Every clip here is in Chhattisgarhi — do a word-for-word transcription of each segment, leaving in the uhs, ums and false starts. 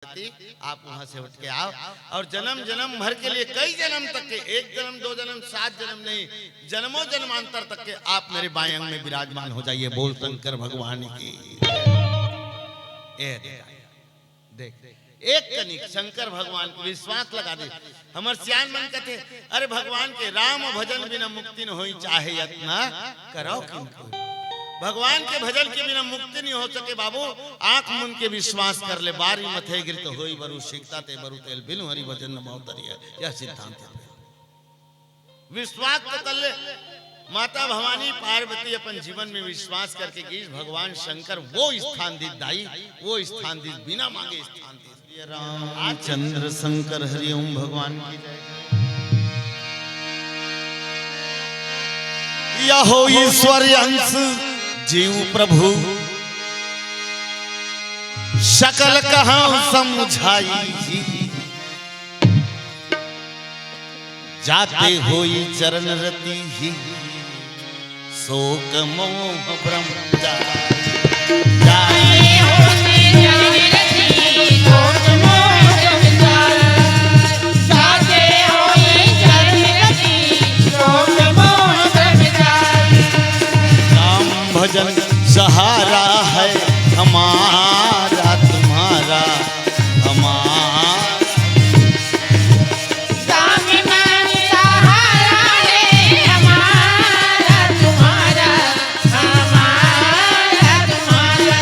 पार्वती, आप वहां से उठ के आओ और जन्म जन्म भर के लिए, कई जन्म तक के, एक जन्म, दो जन्म, सात जन्म नहीं, जन्मों जन्मांतर तक के आप मेरे बाएं अंग में विराजमान हो जाइए। बोल शंकर भगवान की। ए देख, देख, एक कनिक शंकर भगवान को विश्वास लगा दे। हमर सियान मन कथे, "अरे भगवान के राम भजन बिना मुक्ति न होई, चाहे यत्न करौ किंतु।" भगवान के भजन के बिना मुक्ति नहीं हो सके बाबू। आंख मुन के विश्वास कर ले, बारी मथे गिर तो होई बरु सिकता, ते बरु तेल बिनु हरि भजन न भाव तरिया। यह सिद्धांत है। विश्वास तो कर ले। माता भवानी पार्वती अपन जीवन में विश्वास करके गई, भगवान शंकर वो स्थान दीस दाई, वो स्थान दीस, बिना मांगे स्थान दीस। रामचंद्र शंकर हरिओम भगवान की जय। यहो ईश्वर अंश जीव प्रभु, सकल कहउँ समुझाई। जाते होई चरण रति ही, शोक मोह भ्रम जाई। जाए होते चरण रति, शोक मोह भ्रम जाई। जाते होई चरण रति, शोक मोह भ्रम जाई। राम भजन सहारा है हमारा तुम्हारा, हमारा। राम नाम सहारा है हमारा तुम्हारा, हमारा तुम्हारा।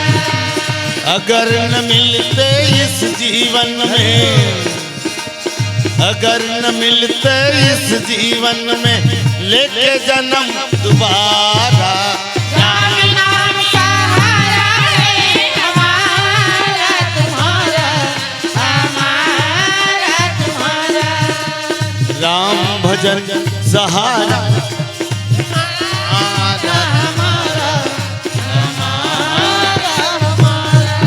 अगर न मिलते इस जीवन में, अगर न मिलते इस जीवन में, लेके जन्म दोबारा। राम नाम सहारा है हमारा तुम्हारा, हमारा तुम्हारा। राम भजन सहारा हमारा, हमारा, हमारा।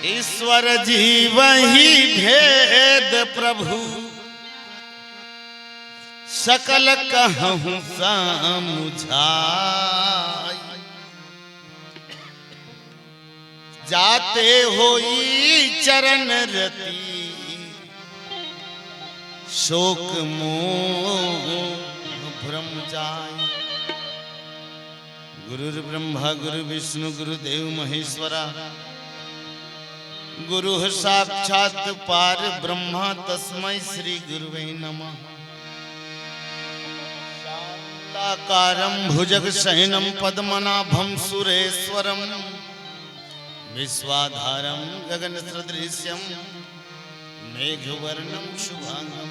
ईश्वर जीव ही भेद प्रभु, सकल कहउँ समुझाई। जाते होई चरण रति, शोक मोह भ्रम जाई। गुरुर्ब्रह्मा गुरु विष्णु गुरुदेव महेश्वरा, गुरु साक्षात पार ब्रह्मा तस्मै श्री गुरुवे नमः। शांताकारं भुजगशयनं पद्मनाभं सुरेश्वरं विश्वाधारं गगनसदृशं मेघवर्णं शुभांगं।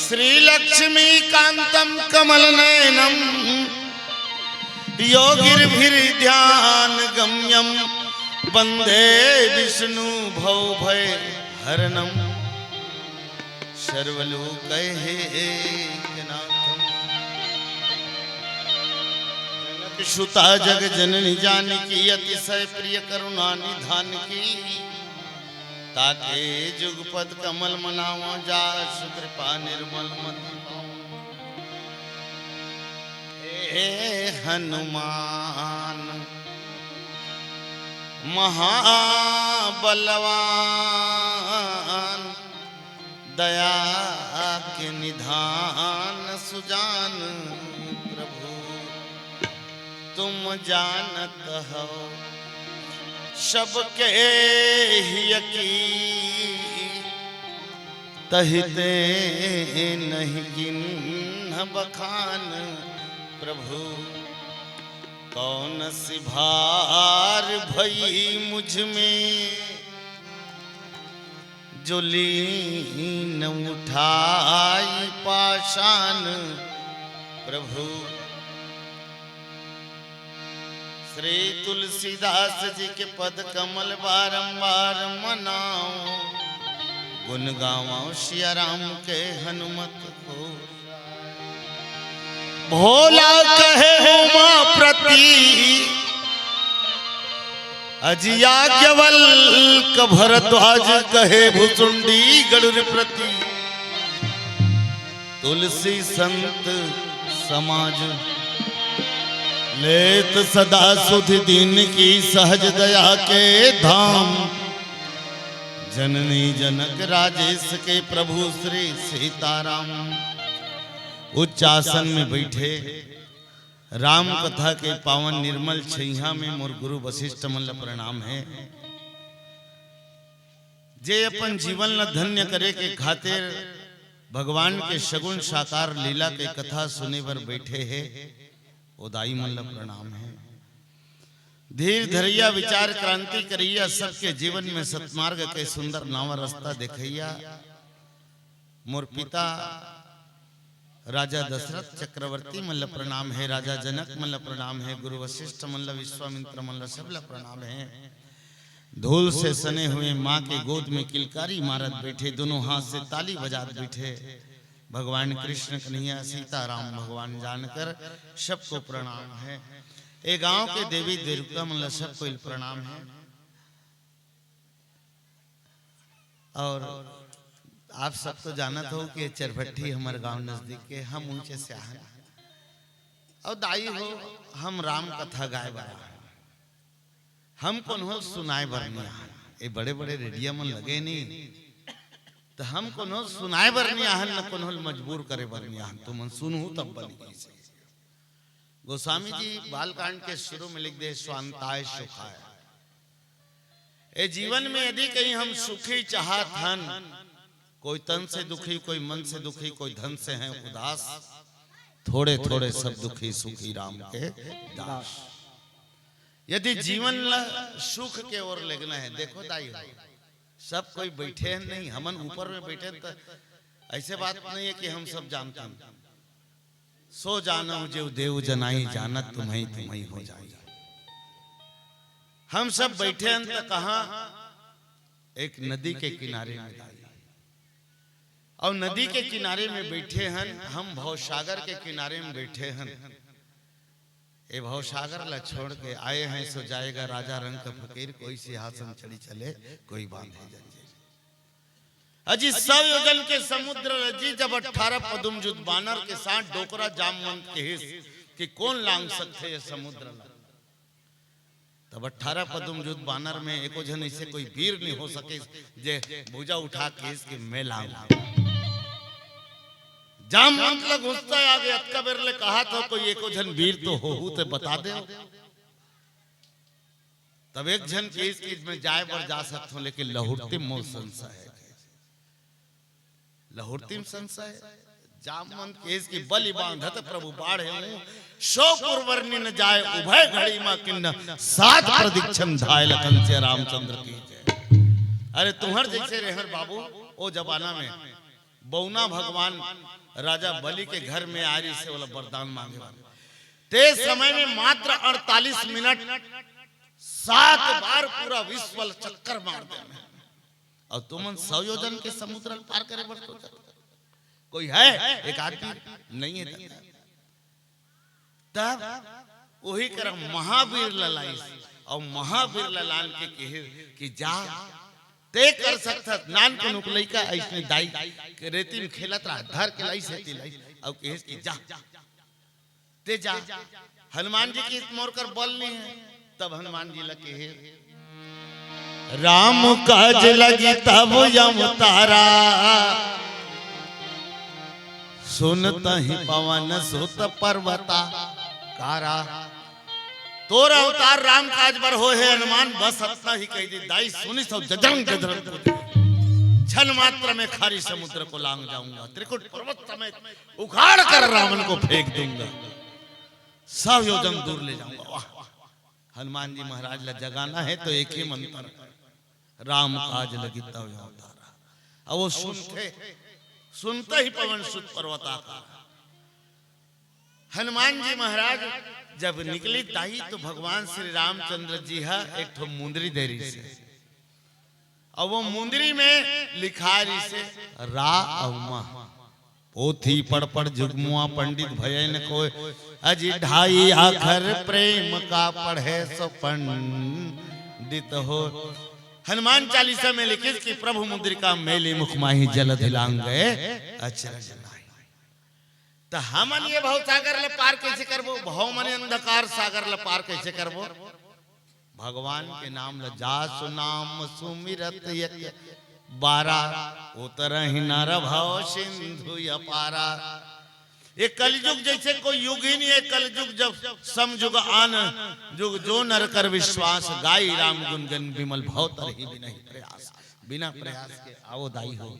श्रीलक्ष्मीकान्तं कमलनयनं योगिर्भिर्ध्यानगम्यं वन्दे विष्णु भवभयहरणं। सर्वलोकैकनाथं। जनकसुता जगजननी जानकी अतिशय प्रिय करुणा निधान की। ताके जुगपद कमल मनावा जा सुकृपा निर्मल मति पावा। हे हनुमान महाबलवान दया के निधान सुजान प्रभु तुम जानत हो सबके हिय की तहिते नहीं किन्ह बखान प्रभु कौन सी भार भई मुझ में जो लीन उठाई पाषाण प्रभु। श्री तुलसीदास जी के पद कमल बारंबार मनाओ गुण गावाओ सिया राम के हनुमत को। भोला कहे उमा प्रति अजियाज्ञवल्क भरद्वाज कहे भुसुंडी गरुर प्रति तुलसी संत समाज लेत सदा सुधि दीन की सहज दया के धाम। जननी जनक राजेश के प्रभु श्री सीताराम। उच्च आसन में बैठे राम कथा के पावन निर्मल छैहा में मोर गुरु वशिष्ठ मन ल प्रणाम हे। जे अपन जीवन ल धन्य करे के खातिर भगवान के सगुण साकार लीला के कथा सुने बर बैठे हे, ओ दाई मन ल प्रणाम हे। धीर धरैया, विचार क्रांति करैया, सबके जीवन में सतमार्ग के सुंदर नावा रस्ता देखैया मोर पिता राजा दशरथ चक्रवर्ती मन ल प्रणाम हे, राजा जनक मन ल प्रणाम हे, गुरु वशिष्ठ मन ल, विश्वामित्र मन ल, सब ल प्रणाम हे। धूल से सने हुए माँ के गोद में किलकारी मारत बैठे, दोनों हाथ से ताली बजात बैठे भगवान कृष्ण कन्हैया सीताराम भगवान जानकर सबको प्रणाम हे। ए गांव के देवी देवता मन ल सबको प्रणाम हे। और आप सब तो जानत हो कि चरभट्ठी हमर गांव नजदीक के, हम ऊंचे से आहन। और दाई हो, हम राम कथा गाए बर आहन, हम कोनो सुनाए बर नहीं आहन। ये बड़े बड़े रेडिया मन लगे नहीं, तो हम कोनो सुनाए बर नहीं आहन, न कोनो मजबूर करे बर नहीं आहन। तुमन सुनहू तब बन गई से। गोस्वामी जी बालकांड के शुरू में लिख दे, स्वांताय सुखाय। ए जीवन में यदि कहीं हम सुखी चाहत हन, कोई तन से दुखी, कोई मन से दुखी, कोई धन से है उदास, थोड़े थोड़े सब दुखी सुखी राम के दास। यदि जीवन ला सुख के ओर लेगना है, देखो दाई हो, सब कोई बैठे हैं नहीं, हमन ऊपर में बैठे हैं, तो ऐसे बात नहीं है कि हम सब जानते हैं। सो जानहु जेउ देउ जनाई, जानत तुम्हई तुम्हई हो जाई। हम सब बैठे हन त कहाँ? एक नदी के किनारे में दाई। और नदी के किनारे में बैठे हन, हम भवसागर के किनारे में बैठे हन। ए भवसागर ला छोड़ के आए हैं सो जाएगा राजा रंग का फकीर, कोई सिंहासन चढ़ी चले कोई बांधे जंजीर। अजी सौ योजन के समुद्र रजी, जब अठारह पदुम जुत बानर के साथ डोकरा जामवंत कहिस कि कोन लांग सकथे ये समुद्र ला। तब अठारह पदुम जुत बानर में एको झन ऐसे कोई वीर नहीं हो सके जे भुजा उठा के इसके मैं लांग। जामवंत ला गुस्सा आ गया, अतका बेर ले कहा था कोई एको झन वीर तो होहू ते बता दे। तब एक झन के इस चीज में जाए बर जा सकथों, लेकिन लहुरती मोर संशय है। लहुरती में संशय। जामवंत केस की बलि बांधत प्रभु बाढ़े हूँ, सो कुरवर्णी न जाए उभय घड़ी मा किन्न, सात प्रदीक्षण धाय लखन से रामचंद्र की जय। अरे तुहर जैसे रेहर बाबू, ओ जमाना में बौना भगवान राजा बलि के घर में आ रही से वाला वरदान मांगे वाले। ते समय में मात्र अड़तालीस मिनट सात बार पूरा विश्व चक्कर मार दे। और तुमन सौ योजन के समुद्र पार करे बर सोचत हो। कोई है? एक आदमी नहीं है दादा। तब वही कर महावीर ला लाइस और महावीर ला लान के कहे कि जा, ते कर सकथस। नान को नुक लइका ऐसने दाई के रेती में खेलत रहा, धर के लाइस है, लाई और कहे कि जा, ते जा। हनुमान जी की मोर कर बल नहीं है। तब हनुमान जी ला कहे, राम काज लगी तब अवतारा, सुनत ही पवन सुत पर्वता कारा। तोर अवतार राम काज बर हो है हनुमान, बस अतना ही कह दी। दाई सुनिस अउ जजरंग जजरंग कूद। क्षण मात्र में खारी समुद्र को लांग जाऊंगा, त्रिकुट पर्वत समेत उखाड़ कर रावण को फेंक दूंगा, सौ योजन दूर ले जाऊंगा। वाह, हनुमान जी महाराज ला जगाना है तो एक ही मंत्र, राम काज लगी तब अवतारा। अब वो सुनते, सुनते ही पवन सुत पर्वत आकारा। हनुमान जी महाराज जब निकली दाई तो भगवान श्री रामचंद्र जी हा एक ठो मुंदरी दे रही से, और वो मुंदरी में लिखा रही से रा अउ मा। पोथी पढ़ पढ़ जुगमुआ पंडित भयन कोय, अजी ढाई आखर प्रेम का पढ़े सो पंडित हो। हनुमान चालीसा में लिखिस कि प्रभु मुद्रिका मेली मुख माही जलधि लांघै अचरज नाहीं। त हमन ये भव सागर ल पार कइसे करबो? भव माने अंधकार सागर ल पार कइसे करबो? भगवान के नाम ल, जासु नाम सुमिरत एक बारा, उतरहि नर भव सिंधु अपारा। ये कलयुग जइसे कोई युग ही नहीं है। कलयुग जब सम युग आन जुग, जो नर कर विश्वास, गाई राम गुण गन विमल, भव तरहि बिनहि प्रयास। बिना प्रयास के आवो दाई हो।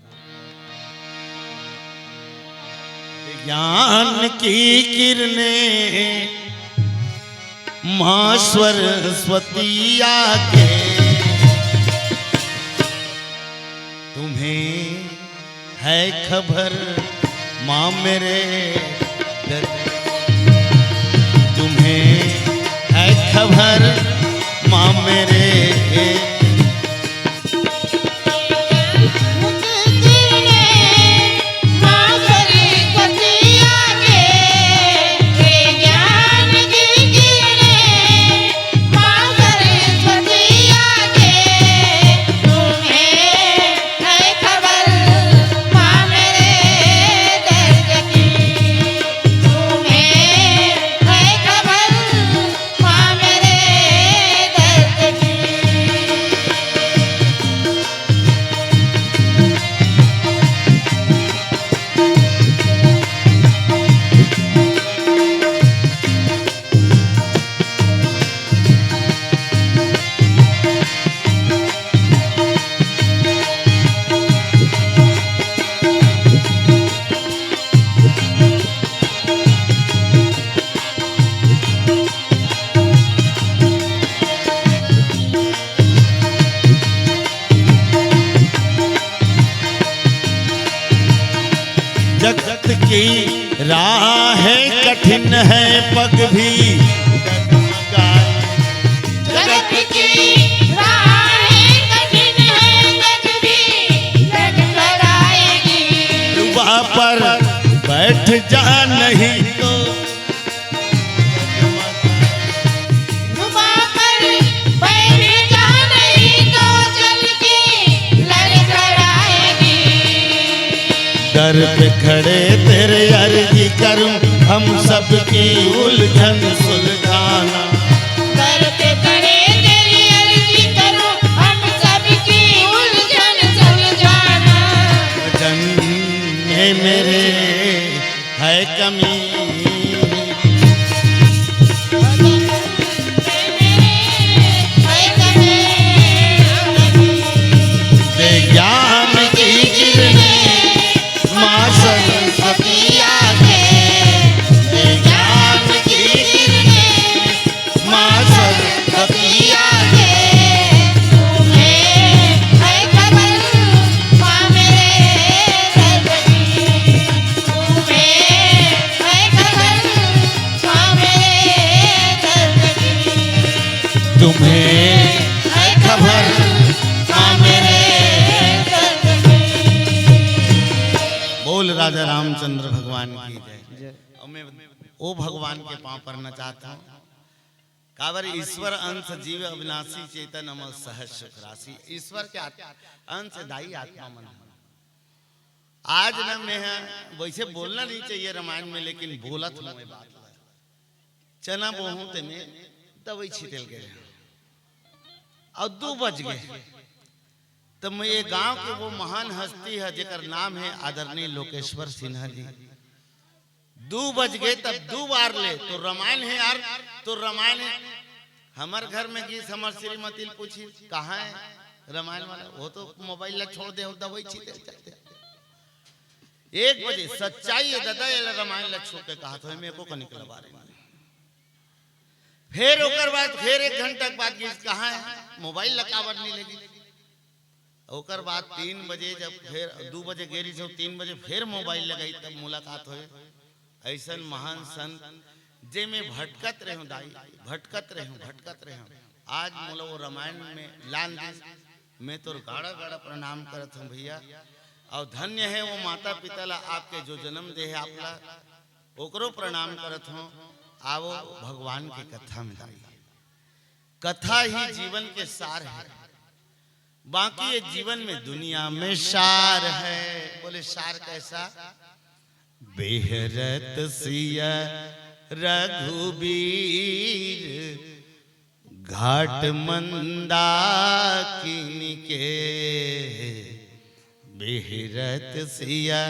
ज्ञान की किरणे माँ सरस्वती आके, तुम्हें है खबर माँ मेरे दर्द, तुम्हें है खबर माँ मेरे। जगत की राह कठिन है पग भी, जगत की राह कठिन है पग भी, डगमगाएगी। डुबा पर बैठ जा नहीं तो डुबा पर बैठ जा नहीं तो चल के लड़खड़ाएगी। दर पे खड़े तेरे अर्जी करूं, हम सबकी उलझन सुलझाना। दर पे खड़े तेरी अर्जी करूं, हम सबकी उलझन सुलझाना। वजन में मेरे है कमी। दे ज्ञान की किरणें माँ सरस्वती आके, दे ज्ञान की किरणें माँ सरस्वती आके। तुम्हें है खबर माँ मेरे दर्द की, तुम्हें है खबर माँ मेरे दर्द की, तुम्हें है खबर माँ मेरे दर्द की। बोल राजा रामचंद्र भगवान की जय। जय। और मैं ओ भगवान के पाँव परना चाहत हूँ। काबर ईश्वर अंश जीव अविनाशी, चेतन अमर सहज सुख राशि। ईश्वर के आत-, अंश दाई आत्मा मन ह। आज न मैं ह, वैसे बोलना नहीं चाहिए रामायण में, लेकिन बोलत हूँ मैं बात ला। चना बोहूं ते में दवाई छिटेल गए और दो बज गए। तो मैं ये गांव के वो महान हस्ती है जेकर नाम है आदरणीय लोकेश्वर सिन्हा जी। दो बज गए तब दो बार ले तो रामायण है यार, तो रामायण है। हमार घर में गीस हमार श्रीमती ल पूछी कहाँ है रामायण वाला, वो तो मोबाइल ला छोड़ दे और दवाई छिटेल चलते। एक बजे सच्चाई है दादा, ये रामायण ला छोड़ के कहा था मैं को कनिक लबा रही। फिर ओकर बाद फिर एक घंटा के बाद गीस कहाँ है, मोबाइल ला काबर नहीं लेगी। ओकर बाद तीन बजे जब फिर दो बजे गेरी से तीन बजे फिर मोबाइल लगाई तब मुलाकात होए। ऐसन महान संत जे मैं भटकत रहूं दाई, भटकत रहूं, भटकत रहूं। आज मोला वो रामायण में लान दिस, मैं तोर गाड़ा गाड़ा प्रणाम करत हूँ भैया। और धन्य है वो माता पिता ला आपके जो जन्म दे है आपला, ओकरो प्रणाम करत हूँ। आवो भगवान के कथा में दाई। कथा ही जीवन के सार है, बाकी ये जीवन में दुनिया में सार है। बोले सार कैसा? बिहरत सिया रघुबीर घाट मंदाकिनी के। बिहरत सिया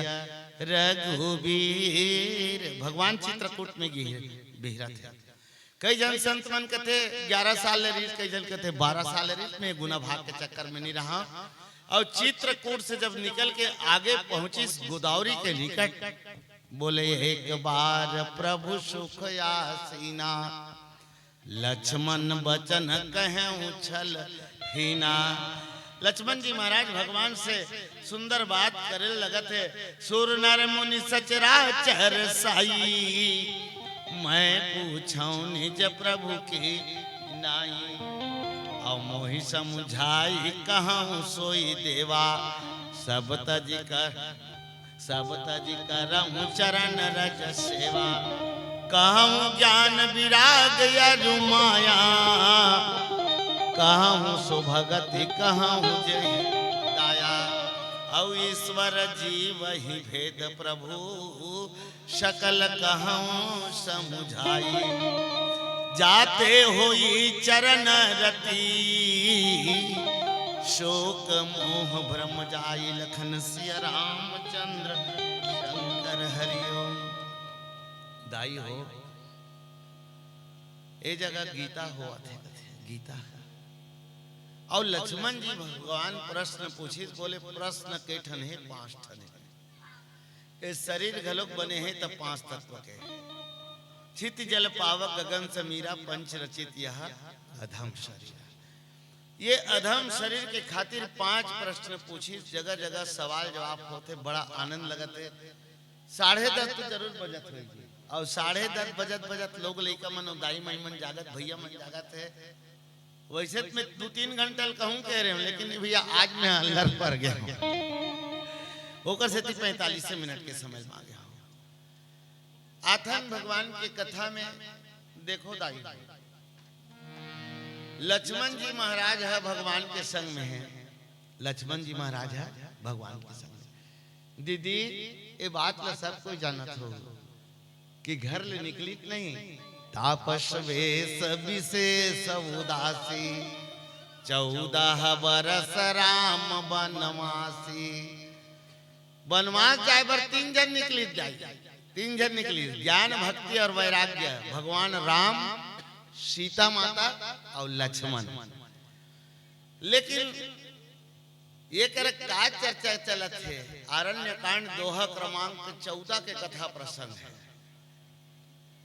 रघुबीर, भगवान चित्रकूट में गिर बिहरत हे। कई झन संत मन कथे ग्यारह साल ले रहिस, कई झन कथे बारह साल ले रहिस, मैं गुना भाग के चक्कर में नहीं रहा। अउ चित्रकूट से जब निकल के आगे पहुंचिस गोदावरी के निकट, बोले, "एक बार प्रभु सुख आसीना, लक्ष्मण बचन कहें उछल हीना।" लक्ष्मण जी महाराज भगवान से सुंदर बात करे लगत हे, "सुर नर मुनि सचराचर साई, मैं पूछौं निज प्रभु की नाई। अउ मोहि समुझाई कहौं सोई देवा, सब तजि कर, सब तजि करहूँ चरण रज सेवा। कहूँ ज्ञान विराग अरु माया, कहूँ सुभगति कहूँ जय दाया। अउ ईश्वर जीव ही भेद प्रभु, सकल कहूँ समुझाई। जाते होई चरण रति, शोक मोह भ्रम जाई।" लखन सिया रामचंद्र शंकर हरिओम। दाई हो, ए जगह गीता होवत हे, गीता। अउ लक्ष्मण जी भगवान प्रश्न पूछिस, बोले, "प्रश्न के ठन हे? पांच ठन हे। ए शरीर घलोक बने हे त पांच तत्व के, छिति जल पावक गगन समीरा, पंच रचित यह अधम शरीर।" ये अधम शरीर के खातिर पांच प्रश्न पूछिस, जगह जगह सवाल जवाब होथे, बड़ा आनंद लगत हे। साढ़े दस तो जरूर बजत होही जी। अउ साढ़े दस बजत बजत लोग लइका मन अउ दाई माई मन जागत, भैया मन जागत हे। वैसे तो मैं दू तीन घंटा ल कहूँ कह रहे हूँ, लेकिन भैया आज मैं अल्लर पर गया हूँ, ओकर सेती पैंतालीस मिनट के समय मांगे हूँ। आथन भगवान के कथा में देखो दाई, लक्ष्मण जी महाराज ह भगवान के संग में हे। लक्ष्मण जी महाराज ह भगवान के संग में। दीदी, ये बात ला सब कोई जानत हो कि घर ले निकलिस नहीं। तापस वेश विशेष उदासी, चौदह बरस राम बनवासी। बनवास जाए बर तीन झन निकलिस जाए, तीन झन निकलिस, ज्ञान, भक्ति अउ वैराग्य। भगवान राम, सीता माता अउ लक्ष्मण। लेकिन ये कर का चर्चा चलत हे? अरण्य कांड दोहा क्रमांक चौदह के कथा प्रसंग हे।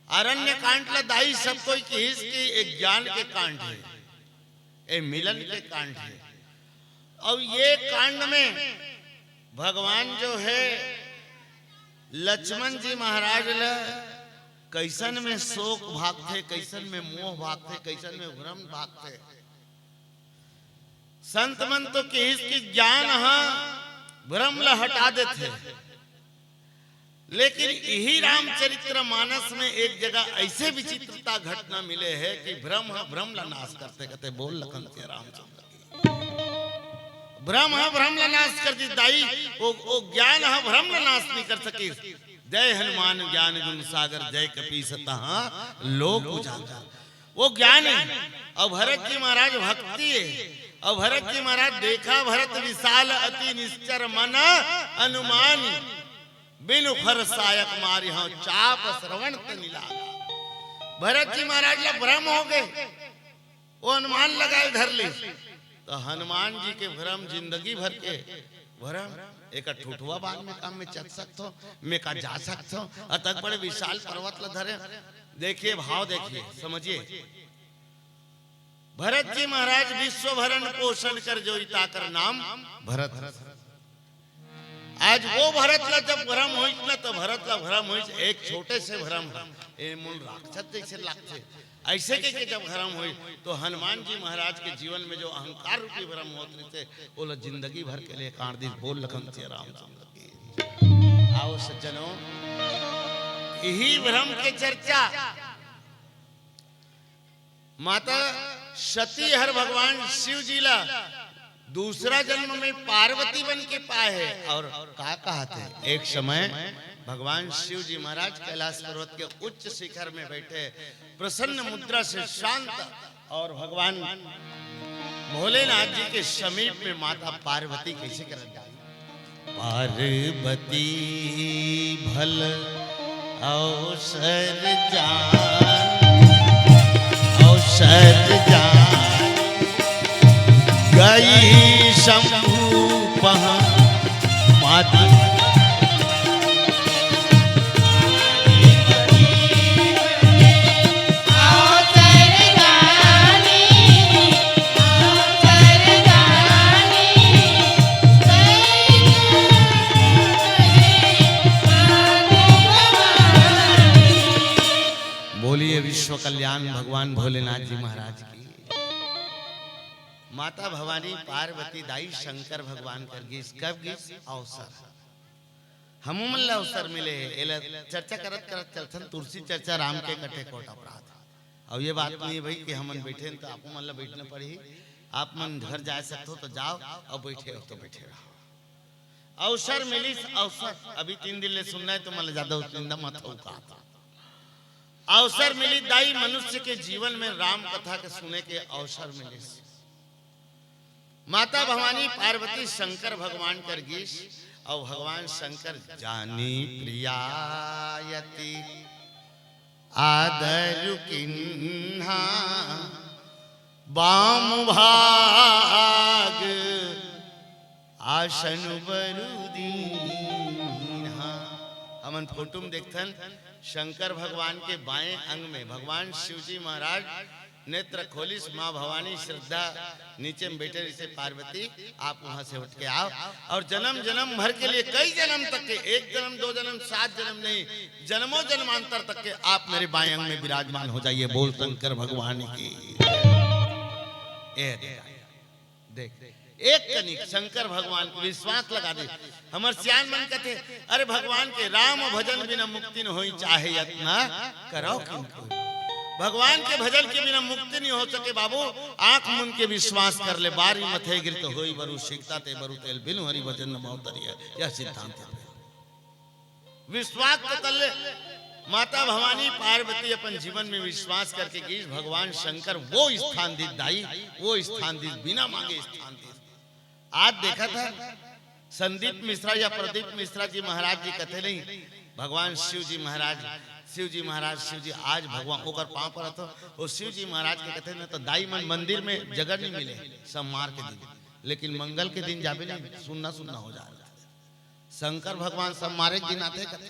अरण्य कांड ला दाई सब कोई किहिस कि एक ज्ञान के कांड हे, ए मिलन के कांड हे। अउ ये कांड में भगवान जो हे लक्ष्मण जी महाराज ल कइसन में शोक भागथे, कइसन में मोह भागथे, कइसन में भ्रम भागथे। संत मन तो किहिस कि ज्ञान ह भ्रम ल हटा देथे, लेकिन इही रामचरित्र मानस में एक जगह ऐसे विचित्रता घटना मिले हे कि भ्रम ह भ्रम ला नाश करथे। कथे, बोल लखन सिया रामचंद्र की। भ्रम ह भ्रम ला नाश कर दिस दाई, ओ, ओ ज्ञान ह भ्रम ला नाश नहीं कर सकिस। जय हनुमान ज्ञान गुण सागर, जय कपीस तहाँ लोक उजागर। वो ज्ञान हे, अउ भरत जी महाराज भक्ति हे, अउ भरत जी महाराज देखा भरत विशाल अति निश्चर मन अनुमानी, बिनु फर सायक मारिहौं चाप श्रवण तनि लागा। भरत जी महाराज ला भ्रम हो गए, वो अनुमान लगाए धर लिस। तो हनुमान जी के भ्रम जिंदगी भर के भ्रम, एक ठुठवा बांध में काम में चल सकत हो, मैं का जा सकत हो, अतक बड़े विशाल पर्वत ला धरे। देखिए, भाव देखिए, समझिए। भरत जी महाराज विश्व भरण पोषण कर जोई ताकर नाम भरत। आज वो भरत ला जब भ्रम होइस ना, तो भरत ला भ्रम होइस, एक छोटे से भ्रम हे, ए मोल राक्षस जैसे लागथे, ऐसे के, के जब भ्रम होइस, तो हनुमान जी महाराज के जीवन में जो अहंकार रूपी भ्रम होत रहिथे, ओला जिंदगी भर के लिए काट दिस। बोल लखन सिया रामचंद्र की। आओ सज्जनों, यही भ्रम के चर्चा माता सती हर भगवान शिव जी ला दूसरा जन्म में पार्वती बन के पाए हे। अउ का कहत हे, एक समय भगवान शिव जी महाराज कैलाश पर्वत के उच्च शिखर में बैठे, प्रसन्न मुद्रा से शांत, और भगवान भोलेनाथ जी के समीप में माता पार्वती कैसे करत जाई? पार्वती भल अवसर जान, अवसर जान, गई शंभू पहा माता। बोलिए विश्व कल्याण भगवान भोलेनाथ जी महाराज की। माता भवानी पार्वती दाई शंकर भगवान कर गीस, कब गीस? अवसर। हमू मन ला अवसर मिले हे, एला चर्चा करत करत चलथन, तुलसी चर्चा राम के कटे कोट अपराध। अब ये बात नहीं भाई कि हमन बैठे हन तो आप मन ला बैठना पड़ही, आप मन घर जा सकथो तो जाओ, और बैठे हो तो बैठे रहो। अवसर मिलिस, अवसर। अभी तीन दिन ले सुनना है तो मन ला ज्यादा उस निंदा मत हो का। अवसर मिली दाई मनुष्य के जीवन में राम कथा के सुने के अवसर मिलिस। माता भवानी पार्वती शंकर भगवान कर गीस, और भगवान शंकर जानी प्रियायति आदरु किन्हा बाम भाग आसन बरु दीन्हा। हमन फोटो में देखथन, शंकर भगवान के बाएं अंग में भगवान शिव जी महाराज नेत्र खोलिस, माँ भवानी श्रद्धा नीचे में बैठे रहिसे, पार्वती आप वहां से उठ के आओ और जन्म जन्म भर के लिए, कई जन्म तक के, एक जन्म, दो जन्म, सात जन्म नहीं, जन्मों जन्मांतर तक के आप मेरे बाएं अंग में विराजमान हो जाइए। बोल शंकर भगवान की। ए देख, एक कनिक शंकर भगवान के विश्वास लगा दे। हमर सियान मन कथे, अरे भगवान के राम भजन बिना मुक्ति न होई, चाहे यत्न करौ किंतु। भगवान के भजन के बिना मुक्ति नहीं हो सके बाबू। आंख मुन के विश्वास कर ले, बारी मथे गिरत होई बरु सिकता ते बरु तेल बिनु हरि भजन न भाव तरिया। यह सिद्धांत है। विश्वास तो कर ले। माता भवानी पार्वती अपन जीवन में विश्वास करके गीस, भगवान शंकर वो स्थान दीस दाई, वो स्थान दीस, बिना मांगे स्थान दीस। आज देखा था संदीप मिश्रा या प्रदीप मिश्रा जी महाराज जी कथे नहीं, भगवान शिव जी महाराज, शिव जी महाराज, शिव जी, आज भगवान ओकर पांव परत हो, वो शिव जी महाराज के कथे न तो दाई मन मंदिर में जगह नहीं मिले, सब मार के दिन, लेकिन मंगल के दिन जाबे नहीं, सुन्ना सुन्ना हो जा रहा। शंकर भगवान सब मारे के दिन आथे कथे?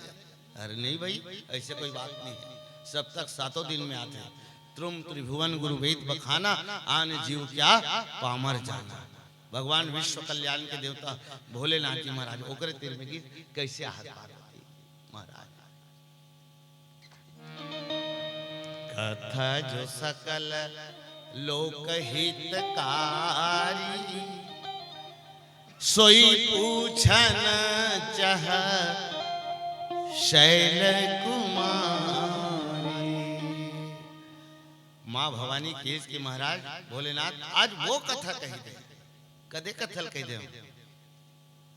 अरे नहीं भाई, ऐसे कोई बात नहीं है। सब तक सातों दिन में आथे। त्रुम त्रिभुवन गुरु वेद बखाना, आन जीव क्या पामर जाना। भगवान विश्व कल्याण के देवता भोलेनाथ जी महाराज ओकरे तीर में गीस, कैसे आहात पार्वती महाराज। कथा जो सकल लोक हितकारी, सोई पूछन चाह शैल कुमारी। माँ भवानी केस के महाराज भोलेनाथ आज वो कथा कही दे। कदे कथल कही दे?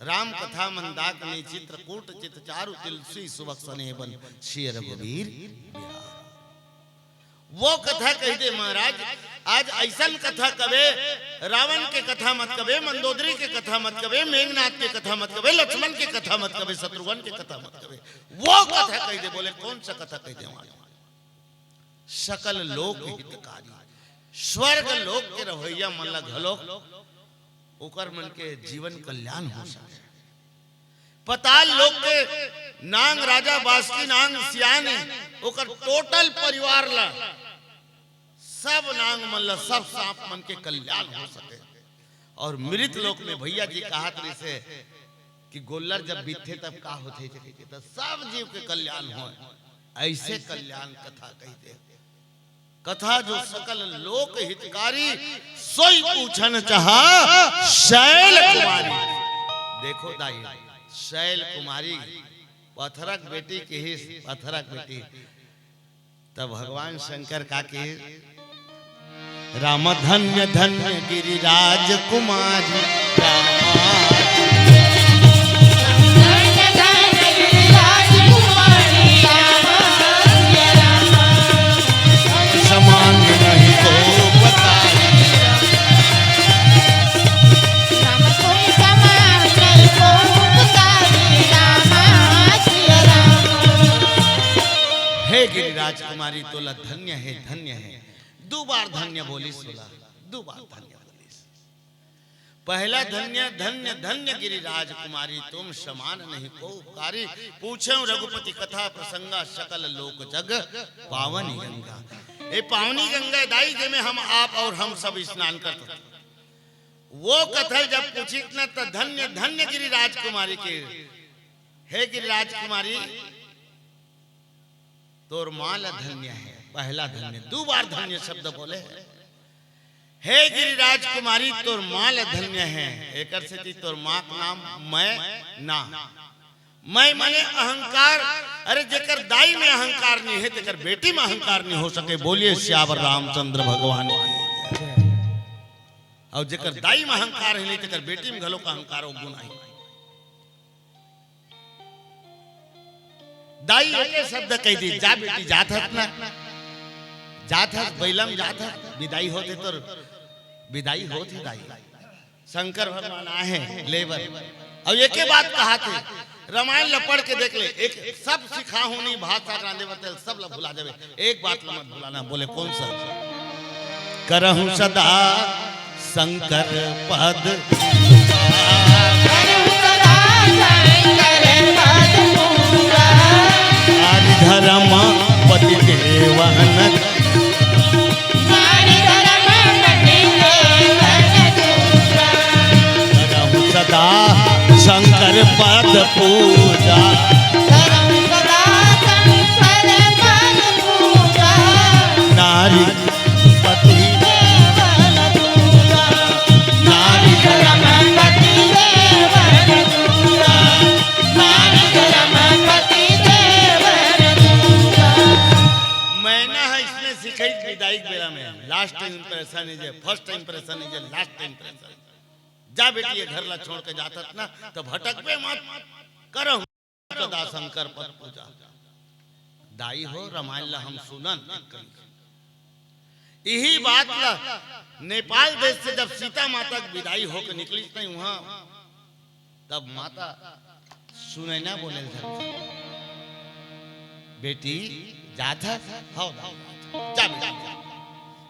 राम कथा मंदाकिनी चित्रकूट चित चारु, तुलसी सुभग सनेह बन सिय रघुबीर बिहार। वो कथा कही दे महाराज, आज ऐसन कथा कबे, रावण के कथा मत कबे, मंदोदरी के कथा मत कबे, मेघनाथ के कथा मत कबे, लक्ष्मण के कथा मत कबे, शत्रुघ्न के कथा मत कबे। वो कथा कही दे। बोले कौन सा कथा कही दे वहां? सकल लोक हितकारी, स्वर्ग लोक के रहैया मन ला घलोक ओकर मन के जीवन कल्याण हो सके। पताल लोक के नांग राजा बासुकी नांग सियान हे, ओकर टोटल परिवार ला, सब नांग मन ला, सब सांप मन के कल्याण हो सके। और मृत लोक में भैया जी कहत रहिसे कि गोल्लर जब बीतथे तब का होथे, तो सब जीव के कल्याण होय। ऐसे कल्याण कथा कही दे। कथा जो सकल लोक हितकारी, सोई पूछन चाहा शैल कुमारी। देखो दाई, शैल कुमारी पथरक बेटी किहिस, पथरक बेटी। तब भगवान शंकर का किहिस, राम धन्य धन्य गिरिराज कुमारी। राम धन्य धन्य गिरिराज गिरिराज कुमारी तोला धन्य हे, धन्य हे। दू बार धन्य बोलिस ओला, दू बार धन्य बोलिस। पहला धन्य, धन्य, धन्य गिरिराज कुमारी, तुम समान नहीं को उपकारी। पूछें रघुपति कथा प्रसंगा, सकल लोक जग पावनी गंगा। ए पावनी गंगा दाई, जेमे हम आप और हम सब स्नान करत हन। वो कथा जब पूछिस न, त धन्य, धन्य गिरिराज कुमारी के। हे गिरिराज कुमारी, तोर माँ ला धन्य हे, पहला धन्य, दू बार धन्य शब्द बोले हे। हे गिरिराज कुमारी, तोर माँ ला धन्य हे, एकर सेती तोर माँ के नाम मैं ना। मैं माने अहंकार। अरे, जेकर दाई में अहंकार नहीं हे, तेकर बेटी में अहंकार नहीं हो सके। बोलिए सियावर रामचंद्र भगवान की। और जेकर दाई में अहंकार हे नहीं, तेकर बेटी में घलो का अहंकार अवगुण आही। दाई एके शब्द कहि दिस, "जा बेटी, जात हस ना, जात हस, बइला म जात हस, बिदाई होत हे तोर, बिदाई होत हे दाई।" शंकर भगवान आहे ले बर, अउ एके बात कहत हे, रामायण ल पढ़ के देख ले, एक सब सिखाहूं नहीं, भात साग रांधे बर तेल सब ल भुला देबे। एक बात ल मत भुलाना, बोले कौन सा? करहु सदा शंकर पद। करहु सदा शंकर पद पूजा। नारी धर्म पति देवन। नारी धर्म पति देवन पूजा। करहु सदा शंकर पद पूजा। करहु सदा शंकर पद पूजा। नारी पति देवन दूजा। नारी धर्म पति देवन दूजा। नारी धर्म पति देवन दूजा। मैना ह इसने सिखाइस बिदाई के बेरा में, last impression is a first impression is a last impression। जा बेटी, ये घर ला छोड़ के जात हस ना, त भटकबे मत। करहु सदा शंकर पद पूजा। दाई हो, रामायण ला हम सुनन। इही बात ला नेपाल देश से जब सीता माता के बिदाई होके निकलिस नहीं उहाँ, तब माता सुनैना बोले, "बेटी, जात हस?" "हव, जा बेटी, जा।"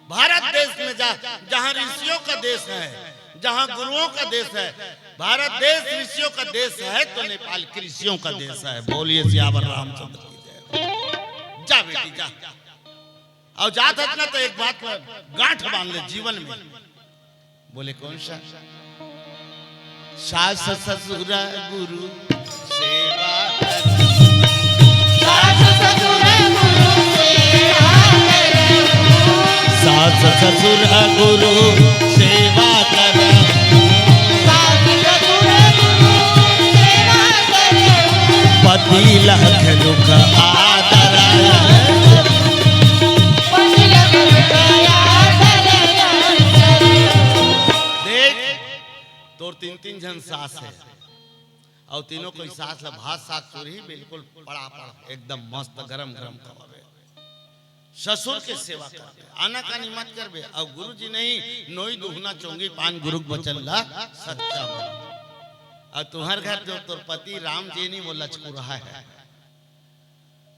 भारत देश में जा, जहाँ ऋषियों का देश है, जहाँ गुरुओं का देश है, भारत देश ऋषियों का देश है, तो नेपाल कृषियों का देश है। बोलिए सियावर रामचंद्र की जय। जा बेटी, जा। अउ जात हस ना, त एक बात ला गांठ बांध ले जीवन में। बोले कौन सा? सास ससुर गुरु सेवा कर। सास ससुर गुरु सेवा कर। सास ससुर गुरु सेवा कर। सास ससुर गुरु सेवा कर। पति लख दुख आदर। पति लख दुख आदर। देख, तोर तीन तीन झन सास हे, अउ तीनों कोई सास ला भात साग चूरही बिल्कुल पड़ा पड़, एकदम मस्त गरम गरम खवाबे। ससुर के सेवा करबे, आनाकानी मत करबे। अउ गुरुजी नहीं, नोई दुहना चोंगी पान गुरु के वचन ला सच्चा मान। अउ तुंहर घर जो तोर पति राम जी नहीं, वो लचकुरहा है।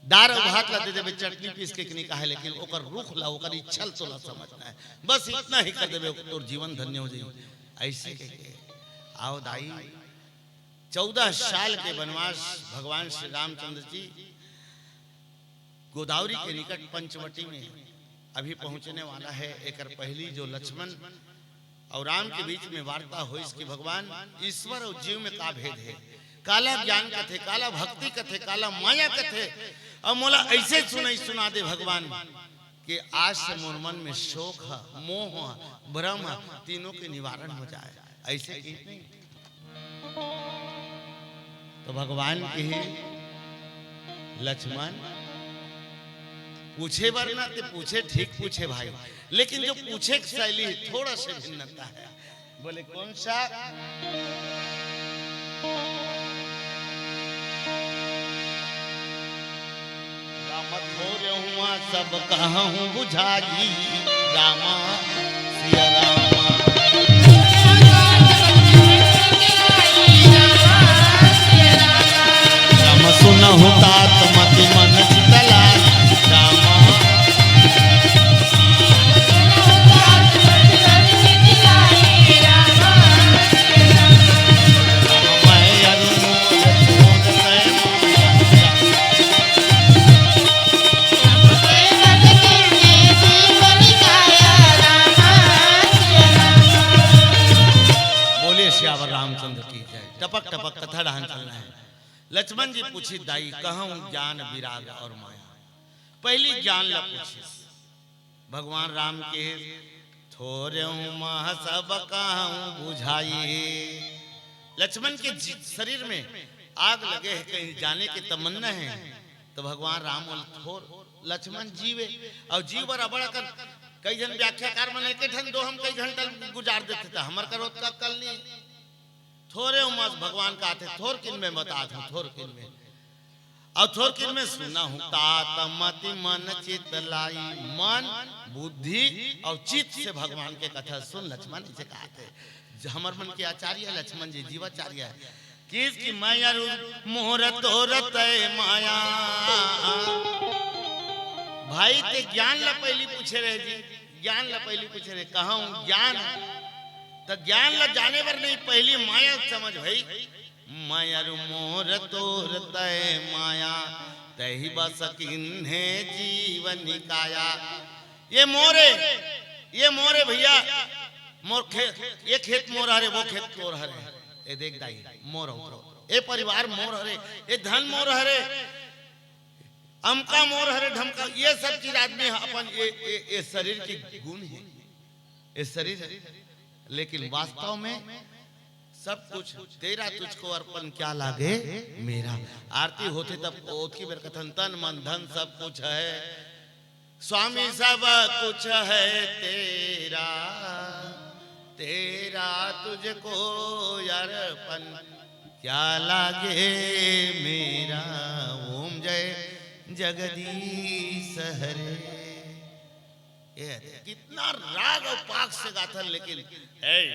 दार अउ भात ला दे देबे, चटनी पीस के कि नहीं कहे, लेकिन ओकर रुख ला, ओकर इच्छा ला तोला समझना है। बस इतना ही कर देबे, तोर जीवन धन्य हो जाई। ऐसे कह के, आओ दाई, चौदह साल के वनवास भगवान श्री रामचंद्र जी गोदावरी के निकट पंचवटी में अभी पहुंचने वाला है। एकर पहली जो लक्ष्मण और राम के बीच में वार्ता होइस कि भगवान, ईश्वर और जीव में का भेद है? काला ज्ञान कथे, काला भक्ति कथे, काला माया कथे। अब मोला ऐसे सुनाई सुना दे भगवान कि आज से मोर मन में शोक ह, मोह ह, भ्रम ह, तीनों के निवारण हो जाए। ऐसे की नहीं? तो भगवान की ही लक्ष्मण पूछे बर ना ते पूछे, ठीक पूछे भाई, लेकिन जो पूछे की शैली है, थोड़ा से भिन्नता है। बोले कौन सा? राम थोरे हुआ सब कहूँ बुझाई, रामा सिया रामा। राम सुनहु तात मति मन चितला, सियावर रामचंद्र की जय। टपक टपक कथा डहान चलना है। लक्ष्मण जी पूछी, दाई कहूँ ज्ञान विराग और माया। पहली ज्ञान ला पूछिस। भगवान राम के थोरे मह सब कहूँ बुझाई। लक्ष्मण के जी- शरीर में आग लगे है, कहीं जाने की तमन्ना है। तो भगवान राम बोले, थोर लक्ष्मण जीवे। और जीव बर अबड़ अकन कई झन व्याख्याकार मन एक ठन दो हम कई घंटा गुजार देते, तो हमर करोत का कल नहीं। थोरे उमस भगवान का आथे, थोरकिन में बतात हूँ, थोरकिन में। और थोरकिन में सुना हूँ, तात मति मन चित लाई। मन, बुद्धि और चित्त से भगवान के कथा सुन। लक्ष्मण इसे कहा थे, जो हमर मन के आचार्य है लक्ष्मण जी, जीवाचार्य है। किस की माया रूप मोर तोर तय माया। भाई ते ज्ञान ला पहली पूछे रहे जी, ज्ञान ला पहली पूछे रहे, कहूँ ज्ञान। तो ज्ञान ला जाने बर नहीं, पहली माया समझ भाई। माया रू मोर तोर तय माया, तही बस किन्हे जीवन काया। ये मोरे, ये मोरे भैया, मोर खेत, ये खेत मोर हरे, वो खेत तोर हरे। ये देख दाई, मोर हो तो, ये परिवार मोर हरे, ये धन मोर हरे, अमका मोर हरे, ढमका, ये सब चीज आदमी अपन ये, ये, ये शरीर की गुण है, ये शरीर है। लेकिन वास्तव में सब कुछ तेरा, तुझको अर्पण क्या लागे मेरा। आरती होथे तब ओतकी बेर कथन, तन मन धन सब कुछ है, स्वामी सब कुछ है तेरा, तेरा तुझको अर्पण क्या लागे मेरा। ओम जय जगदीश हरे। ये है, कितना राग और पाग से गाथन, लेकिन है,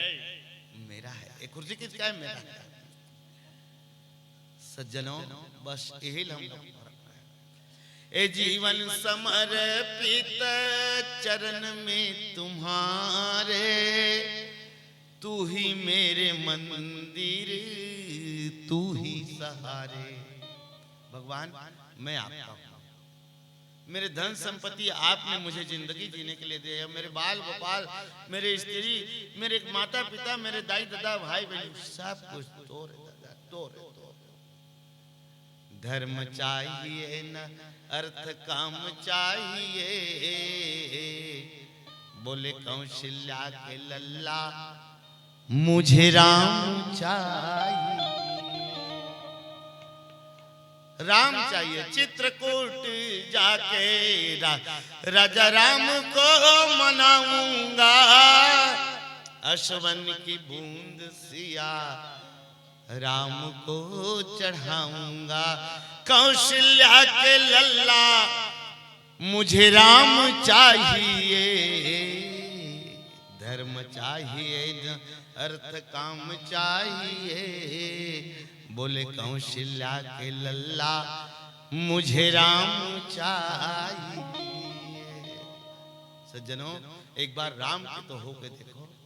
मेरा है। ये कुर्सी किसका है? मेरा है। सज्जनों, बस यही हम लोग को रखना है। ए जीवन समर्पित चरण में तुम्हारे, तू ही मेरे मंदिर, तू ही सहारे। भगवान, मैं आपका हूँ। मेरे धन संपत्ति आपने मुझे जिंदगी जीने के लिए दिए है। मेरे बाल गोपाल, मेरे स्त्री, मेरे माता पिता, मेरे दाई दादा, भाई बहन, सब कुछ तोरे दादा, तोरे, तोरे। धर्म चाहिए न अर्थ काम चाहिए, बोले कौशल्या के लल्ला, मुझे राम चाहिए। राम चाहिए। चित्रकूट जाके रा, राजा राम को मनाऊंगा, अश्वन की बूंद सिया राम को चढ़ाऊंगा। कौशल्या के लल्ला, मुझे राम चाहिए, धर्म चाहिए, अर्थ काम चाहिए, बोले कौशल्या के लल्ला, मुझे राम चाहिए। सज्जनों, एक बार राम के तो होके देखो।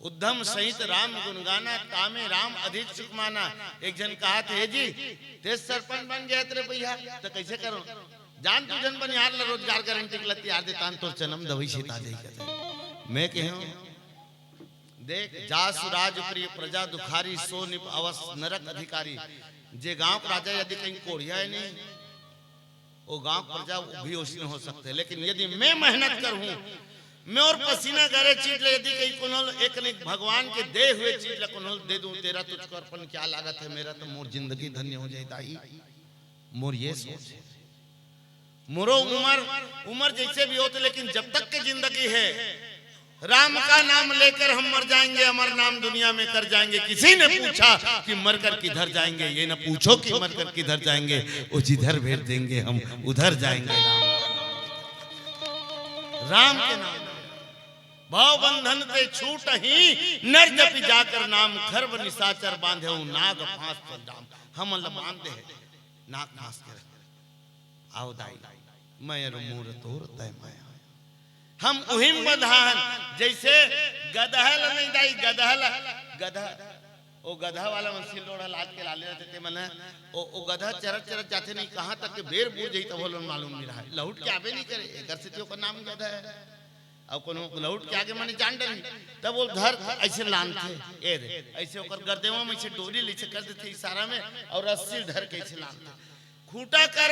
उद्धम सहित राम गुण गाना, तामे राम अधिक सुख माना। एक झन कहा थे, "हे जी, तेज सरपंच बन गया तेरे भैया, तो कैसे करो? जान तू झन बनिहार ला रोजगार गारंटी के लतियार दे, तान तोर चनम दवाई सीता जाई," कहते। मैं कहे हूँ, देख, जासु राज प्रिय प्रजा दुखारी, सो निप अवस नरक अधिकारी। जे गांव के राजा यदि कहीं कोढ़िया है नहीं, वो गांव के प्रजा भी उसने हो सकते हैं, लेकिन यदि मैं मेहनत करूं, मैं और पसीना करे चीज ले, यदि कहीं कोनो एक न एक भगवान के दे हुए चीज ला कोनो दे दूं, तेरा तुझको अर्पण क्या लागत है, मेरा तो मोर जिंदगी धन्य हो जाए दाई। मोर ये सोच है। मोरो उम्र, उम्र जैसे भी होते, लेकिन जब तक के जिंदगी है, राम का नाम लेकर हम मर जाएंगे, अमर नाम दुनिया में कर जाएंगे। किसी ने पूछा कि मरकर किधर जाएंगे, ये ना पूछो कि मरकर किधर जाएंगे, वो जिधर भेज देंगे हम उधर जाएंगे। राम, राम के नाम, भव बंधन ते छूट ही नर जपि जाकर नाम, खरब निशाचर बांधे नाग फांस पर दाम। हम ल बांध दे नाग फांस के। आओ दाई, मैं अरु मोर तोर तय माया। हम उहिम बंधान, जैसे गदहा ल नहीं दाई, गदहा ल, गदहा, ओ गदहा वाला मन सिल्लोड़ा लाद के लाले रहते ते मन, ओ, ओ गदहा चरत चरत जाते नहीं, कहाँ तक के बेर बूझ जाई तब लोग मालूम नहीं रहा, लौट के आबे नहीं करे, एकर से तो ओकर नाम गदहा है। अब कोनो लौट के आगे मने जान डरही, तब वो धर, ऐसे लानथे, ए दे, ऐसे ओकर गर्देवा में ऐसे डोरी ले ऐसे कर देथे इशारा में, और रस्सी धर के ऐसे लानथे। खूंटा कर,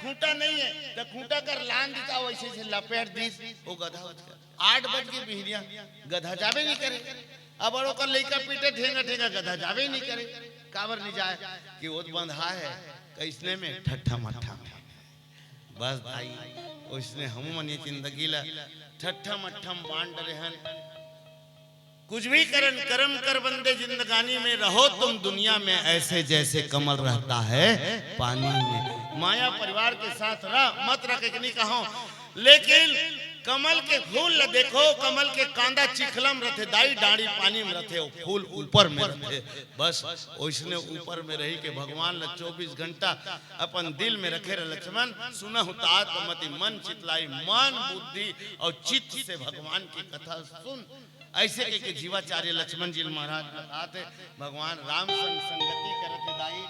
खूंटा नहीं है, तो खूंटा कर लान दिता, वैसे ऐसे लपेट दीस, वो गधा हो गया। आठ बज के बिहनिया, गधा जाबे नहीं करे। अब ओकर लइका पीटे ठेंगा ठेंगा, गधा जाबे नहीं करे। काबर नहीं जाए? कि वो बंधा है, कैसने में? ठट्ठा मट्ठा में। बस भाई, उसने हम मन ये जिंदगी ला ठट्ठा मट्ठा में बांट रहे हन। कुछ भी करन, कर्म कर बंदे जिंदगानी में, रहो तुम दुनिया में ऐसे जैसे कमल रहता है पानी में। माया परिवार के साथ रह, मत रह के नहीं कहो, लेकिन कमल के फूल ल देखो, कमल के कांदा चिखला में रथे दाई, डांड़ी पानी में रथे, वो फूल ऊपर में रथे। बस ओइसने ऊपर में रही के भगवान ल चौबीस घंटा अपन दिल में रखे रह लक्ष्मण। सुनहु तात मति मन चितलाई, मन बुद्धि और चित्त से भगवान की कथा सुन। ऐसे कह के जीवाचार्य लक्ष्मण जी महाराज बताते, भगवान राम संग संगति करत हे दाई,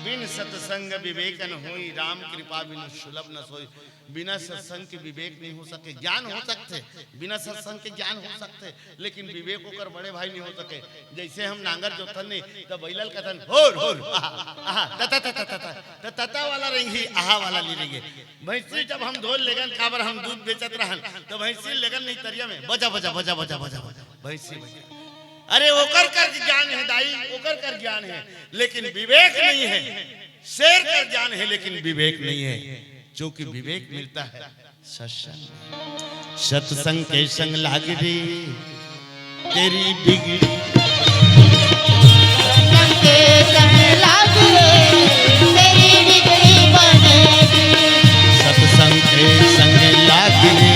बिन सत्संग विवेक न होई, राम कृपा बिनु सुलभ न सोई। बिना सत्संग के विवेक नहीं हो सके, ज्ञान हो सकते, बिना सत्संग के ज्ञान हो सकते, लेकिन विवेक ओकर बड़े भाई नहीं हो सके। जैसे हम नांगर जोतन नहीं, तो बैलल कथन, "होर, होर, आहा, आहा, तता, तता, तता, त तता वाला रेंगही, आहा वाला नहीं रेंगे।" भैंसी जब हम धोल लेगन, काबर हम दूध बेचत रहन, तो भैंसी लेगन नहीं तरिया में, "बजा, बजा, बजा।" भैंसी बजा। अरे, ओकर कर ज्ञान है दाई, ओकर कर ज्ञान है, लेकिन विवेक नहीं है। शेर कर ज्ञान है, लेकिन विवेक नहीं है, क्योंकि विवेक मिलता है सत्संग। सत्संग के संग लाग रे, तेरी बिगड़ी। सत्संग के संग लाग रे, तेरी बिगड़ी बनेगी। सत्संग के संग लाग रे,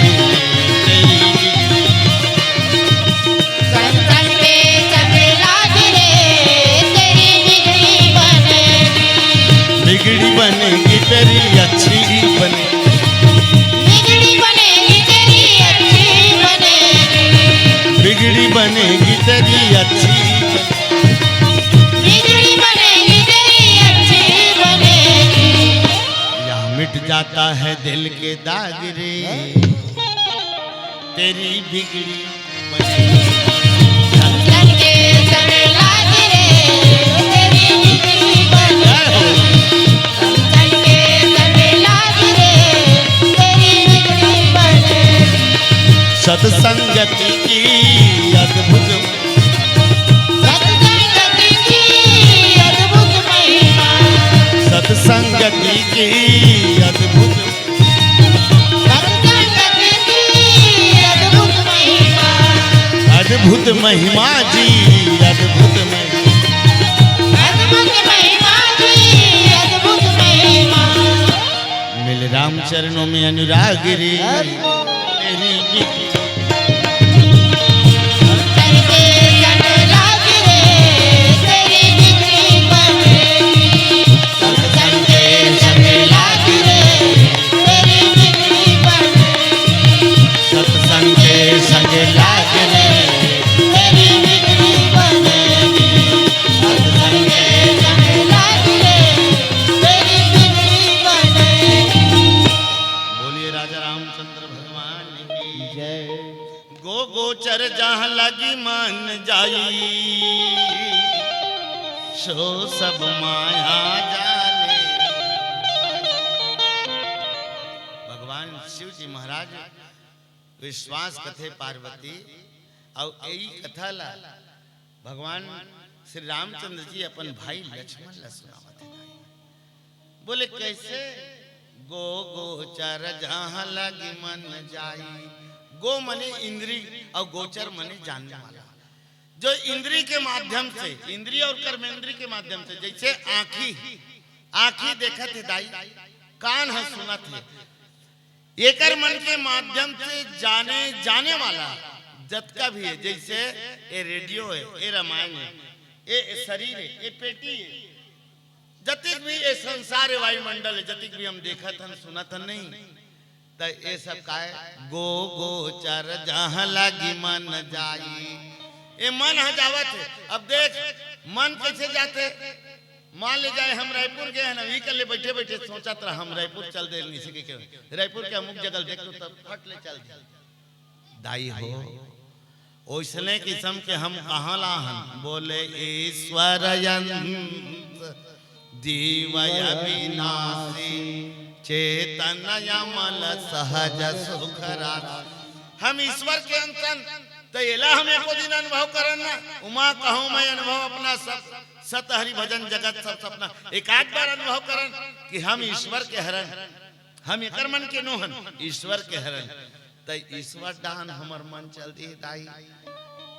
तेरी बिगड़ी। सत्संग के संग लाग रे, तेरी बिगड़ी बनेगी। बिगड़ी बनेगी, तेरी अच्छी बनेगी। बिगड़ी बनेगी, तेरी अच्छी बनेगी। बिगड़ी बनेगी, तेरी अच्छी। बिगड़ी बनेगी, तेरी अच्छी बनेगी। यहाँ मिट जाता है दिल के दाग रे, तेरी बिगड़ी बनेगी। सत्संग के संग लाग रे, तेरी बिगड़ी बनेगी। सत्संग के संग लाग रे, तेरी बिगड़ी बनेगी। सत्संगति की अद्भुत। सत्संगति की अद्भुत महिमा। सत्संगति की अद्भुत। सत्संगति की अद्भुत महिमा। अद्भुत महिमा जी, अद्भुत महिमा। अद्भुत महिमा जी, अद्भुत महिमा। मिल राम चरणों में अनुराग रे। हरि बोल। तेरी बिगड़ी। सत्संग के संग लाग रे, तेरी बिगड़ी बनेगी। सत्संग के संग लाग रे, तेरी बिगड़ी बनेगी। सत्संग के संग लाग रे, तेरी बिगड़ी बनेगी। सत्संग के संग लाग रे, तेरी बिगड़ी बनेगी। बोलिए राजा रामचंद्र भगवान की जय। गो गोचर जहाँ लगी मन जाई, सो सब माया जाने। भगवान शिव जी महाराज विश्वास कथे पार्वती, और यही कथा ला भगवान श्री रामचंद्र जी अपन भाई लक्ष्मण ला सुनावत हे। बोले, कैसे? गो गोचर जहाँ लगी मन जाई। गो मने इंद्री और गोचर मने जानने वाला। जो इंद्री के माध्यम से, इंद्री और कर्मेंद्री के माध्यम से, जैसे आँखी, आँखी देखत हे दाई, कान ह सुनत हे, एकर मन के माध्यम से जाने, जाने वाला जतका भी है, जैसे ये रेडियो है, ये रामायण है, ये शरीर है, ये पेटी है, जतिक भी ये संसार है, वायुमंडल है, जतिक भी हम देखत हन, सुनत हन नहीं, त ये सब का है? गो गोचर जहाँ लागी मन जाई। ये मन ह जावत है। अब देख, मन कैसे जाते? मान ले जाए हम रायपुर गए हैं ना, वही कर ले बैठे बैठे सोचत रहा हम रायपुर चल दे, इसी के क्यों? रायपुर के अमुक जगह देख लो तब फट ले चल दे। दाई हो, ओइसने किसम के हम कहाँ ला हन? बोले ईश्वर अंत जीव अविनाशी, चेतन अमल सहज सुख राशि। हम ईश्वर के अंश हन, त एला हम एको दिन अनुभव करन ना। उमा कहूँ मैं अनुभव अपना सब, सत हरि भजन जगत सब सपना। एक आध बार अनुभव करन कि हम ईश्वर के हरन, हम एकर मन के नो हन, ईश्वर के हरन। त ईश्वर डाहन हमर मन चल दिए दाई।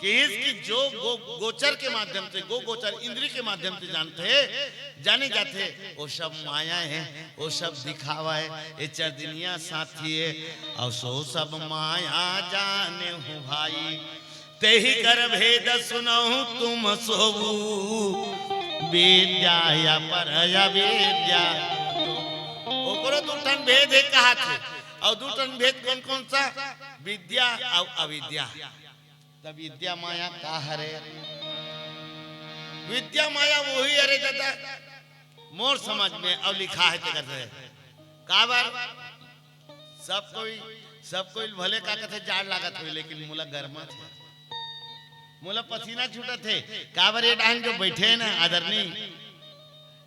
कि इसकी जो गो-, गोचर के माध्यम से, गो गोचर इंद्री के माध्यम से जानथे, जाने जाथे, वो सब माया हे, वो सब दिखावा हे, ये चरदिनिया साथी हे, अउ सो सब माया जानेहु भाई। तेहि कर भेद सुनहु तुम सोऊ, विद्या या पर अविद्या। ओकरो दू ठन भेद हे कहाथे, अउ दू ठन भेद कौन कौन सा? विद्या अउ अविद्या। त विद्या माया का हरे? विद्या माया वही हरे दादा, मोर समझ में अउ लिखा हे तेकर से। काबर? सब कोई, सब कोई भले का कथे जाड़ लागत होई, लेकिन मोला गरमाथे, मोला पसीना छूटत हे। काबर ये डाहन जो बैठे हे ना आदरणीय,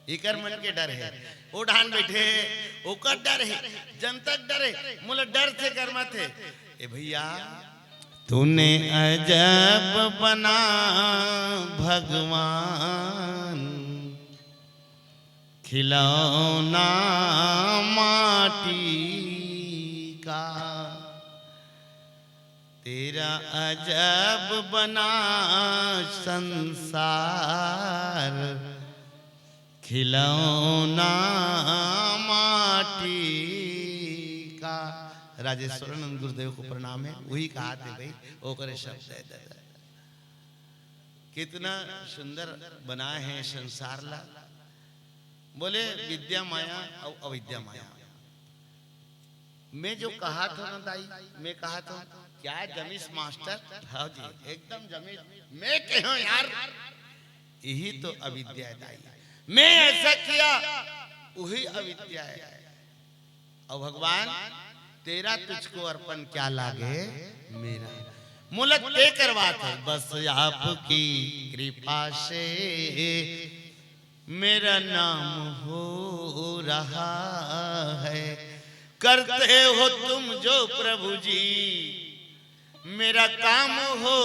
इकर मन के डर हे, वो डाहन बैठे हे, ओकर डर हे, जनता के डर हे, मोला डर से गरमाथे। ए भैया, तूने अजब बना भगवान, खिलौना माटी का। तेरा अजब बना संसार, खिलौना माटी का। राजेश्वरानंद गुरुदेव को प्रणाम हे, वही कहाथे भाई, ओकरे शब्द हे दादा। कितना सुंदर बनाए हे संसार ला। बोले विद्या माया अउ अविद्या माया। मैं जो कहाथों ना दाई, मैं कहाथों, क्या जमीस मास्टर? हाँ जी, एकदम जमीस। मैं कहेंव यार, यही तो अविद्या हे दाई। मैं ऐसा किया, वही अविद्या हे। अउ भगवान, तेरा तुझको अर्पण क्या लागे मेरा, मोला ते करवाथे। बस आपकी कृपा से मेरा नाम हो रहा है, करते हो तुम जो प्रभु जी, मेरा काम हो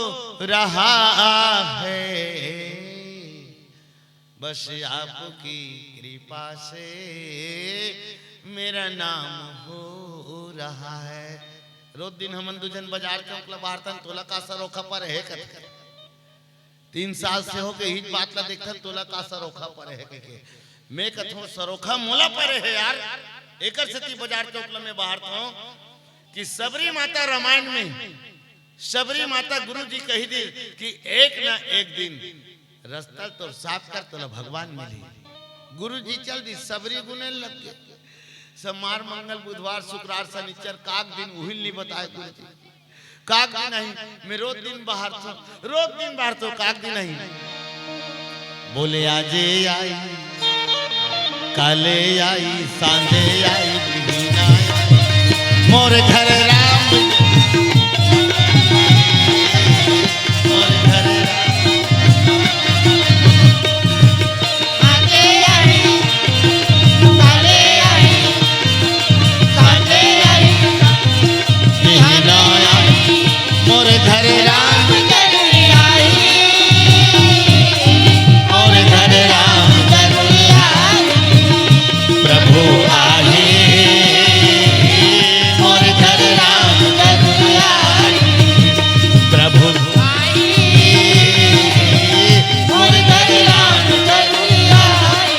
रहा है। बस आपकी कृपा से मेरा नाम हो रहा है। रोज दिन हमन दू झन बाजार चौक ला बाहरथन, तोला का सरोखा परे हे कथे। तीन साल से होके इही बात ला देखथन, तोला का सरोखा परे हे कहिके। मैं कथों, सरोखा मोला परे हे यार, एकर सेती बाजार चौक ला मैं बाहरथों कि सबरी माता रामायण में, सबरी माता गुरु जी कही दी कि एक ना एक दिन रस्ता तोर साफ कर, तोला भगवान मिली। गुरु जी चल दी, सबरी गुने लग गे। सोमार, मंगल, बुधवार, सुकरार, सनिचर, काक दिन उहिल नहीं बताए गुरु जी। काक दिन नहीं, मैं रोज दिन बाहरथों, रोज दिन बाहरथों, काक दिन नहीं। बोले आजे आई, काले आई, सांझे आई, बिहनिया आई। मोर घर राम, मोर घर राम। आजे आई, काले आई, सांझे आई, बिहनिया आई। मोर घर राम जरूरी आई, मोर घर राम जरूरी आई। प्रभु आए, मोर घर राम जरूरी आई। प्रभु आए, मोर घर राम जरूरी आई।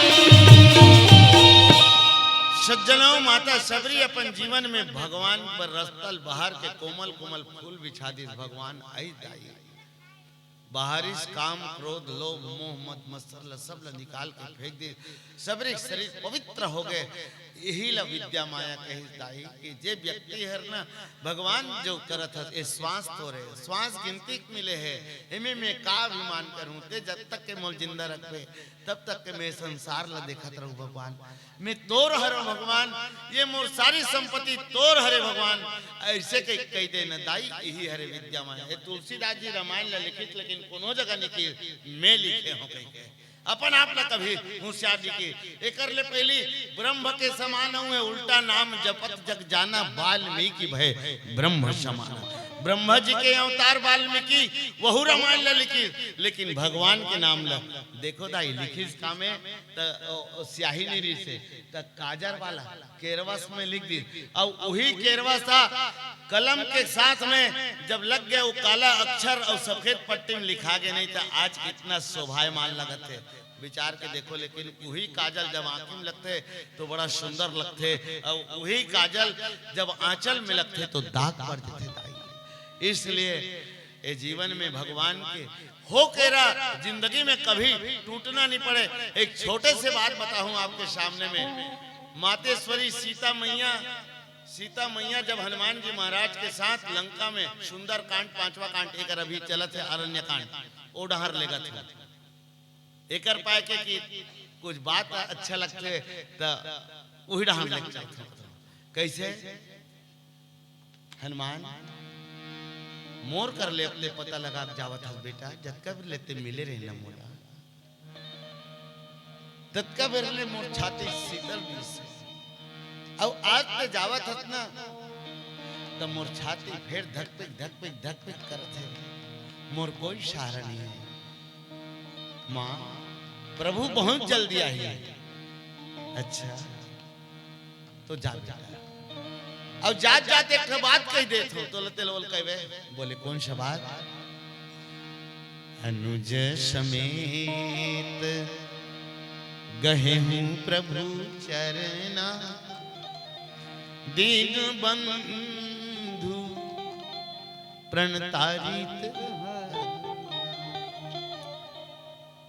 सज्जनों, माता सबरी अपन जीवन में भगवान बर रस्ता ल बहार के कोमल कोमल फूल बिछा दिस। भगवान आई दाई। बाहरिस काम, क्रोध, लोभ, मोह, मद, मत्सर ल, सब ल निकाल के फेंक दे, सबरे शरीर पवित्र हो गए। यही ल विद्या माया कहिस दाई, कि जे व्यक्ति हर ना भगवान जो करत हस, ए श्वास तोरे, श्वास गिनती के मिले हे, एमे मैं का अभिमान करूं? ते जब तक के मोल जिंदा रखबे, तब तक के मैं संसार ल देखत रहूं भगवान। मैं तोर हरो भगवान, ये मोर सारी संपत्ति तोर हरे भगवान। ऐसे कही, कही दे न दाई, यही हरे विद्या माया। ए तुलसीदास जी रामायण ल लिखिस, लेकिन कोनो जगह नहीं कि मैं लिखे हों कहि के। अपन आप ल कभी होशियार जी की। एकर ले पहली ब्रह्म के समान हूँ, उल्टा नाम जपत जग जाना, वाल्मीकि भय ब्रह्म समान। ब्रह्मा जी के अवतार वाल्मीकि, वहू रामायण ल लिखिस, लेकिन भगवान के नाम ल देखो दाई, लिखिस का में त ओ, ओ, स्याही नहीं रहिस हे, त काजर वाला केरवस में लिख दिस। अउ वही केरवस हा कलम के साथ में जब लग गए, वो काला अक्षर अउ सफेद पट्टी में लिखा गए, नहीं त आज कितना शोभायमान लगत हे। विचार के देखो, लेकिन वही काजल जब आंखी में लगथे तो बड़ा सुंदर लगथे, अउ वही काजल जब आंचल में लगथे तो दाग पड़ जथे दाई। इसलिए ए जीवन में भगवान के हो केरा, जिंदगी में कभी टूटना नहीं पड़े। एक छोटे से बात बताऊं आपके सामने में, मातेश्वरी सीता मैया, सीता मैया जब हनुमान जी महाराज के साथ लंका में, सुंदर कांड, पांचवा कांड, एकर अभी चलत हे अरण्य कांड, ओ डहर लेगत हे। एकर पाए के कि कुछ बात अच्छा लगथे त उही डहर लेके चलथे। कैसे? हनुमान, मोर कर ले अपने पता लगा के जावत हस बेटा, जतका बेर ले ते मिले रहे ना मोला, ततका बेर ले मोर छाती शीतल दिस। अउ आज ते जावत हस ना, त मोर छाती फेर धकपिक, धकपिक, धकपिक करत हे। मोर कोई सहारा नहीं है। माँ, प्रभु बहुत जल्दी आही। अच्छा, तो जा बेटा। अब जात जात एक ठो बात कहि देत हूँ, तो लते लोल कहबे, बोले, कौन सा बात? अनुज समेत गहे हूँ प्रभु चरना, दीन बंधु प्रणतारित।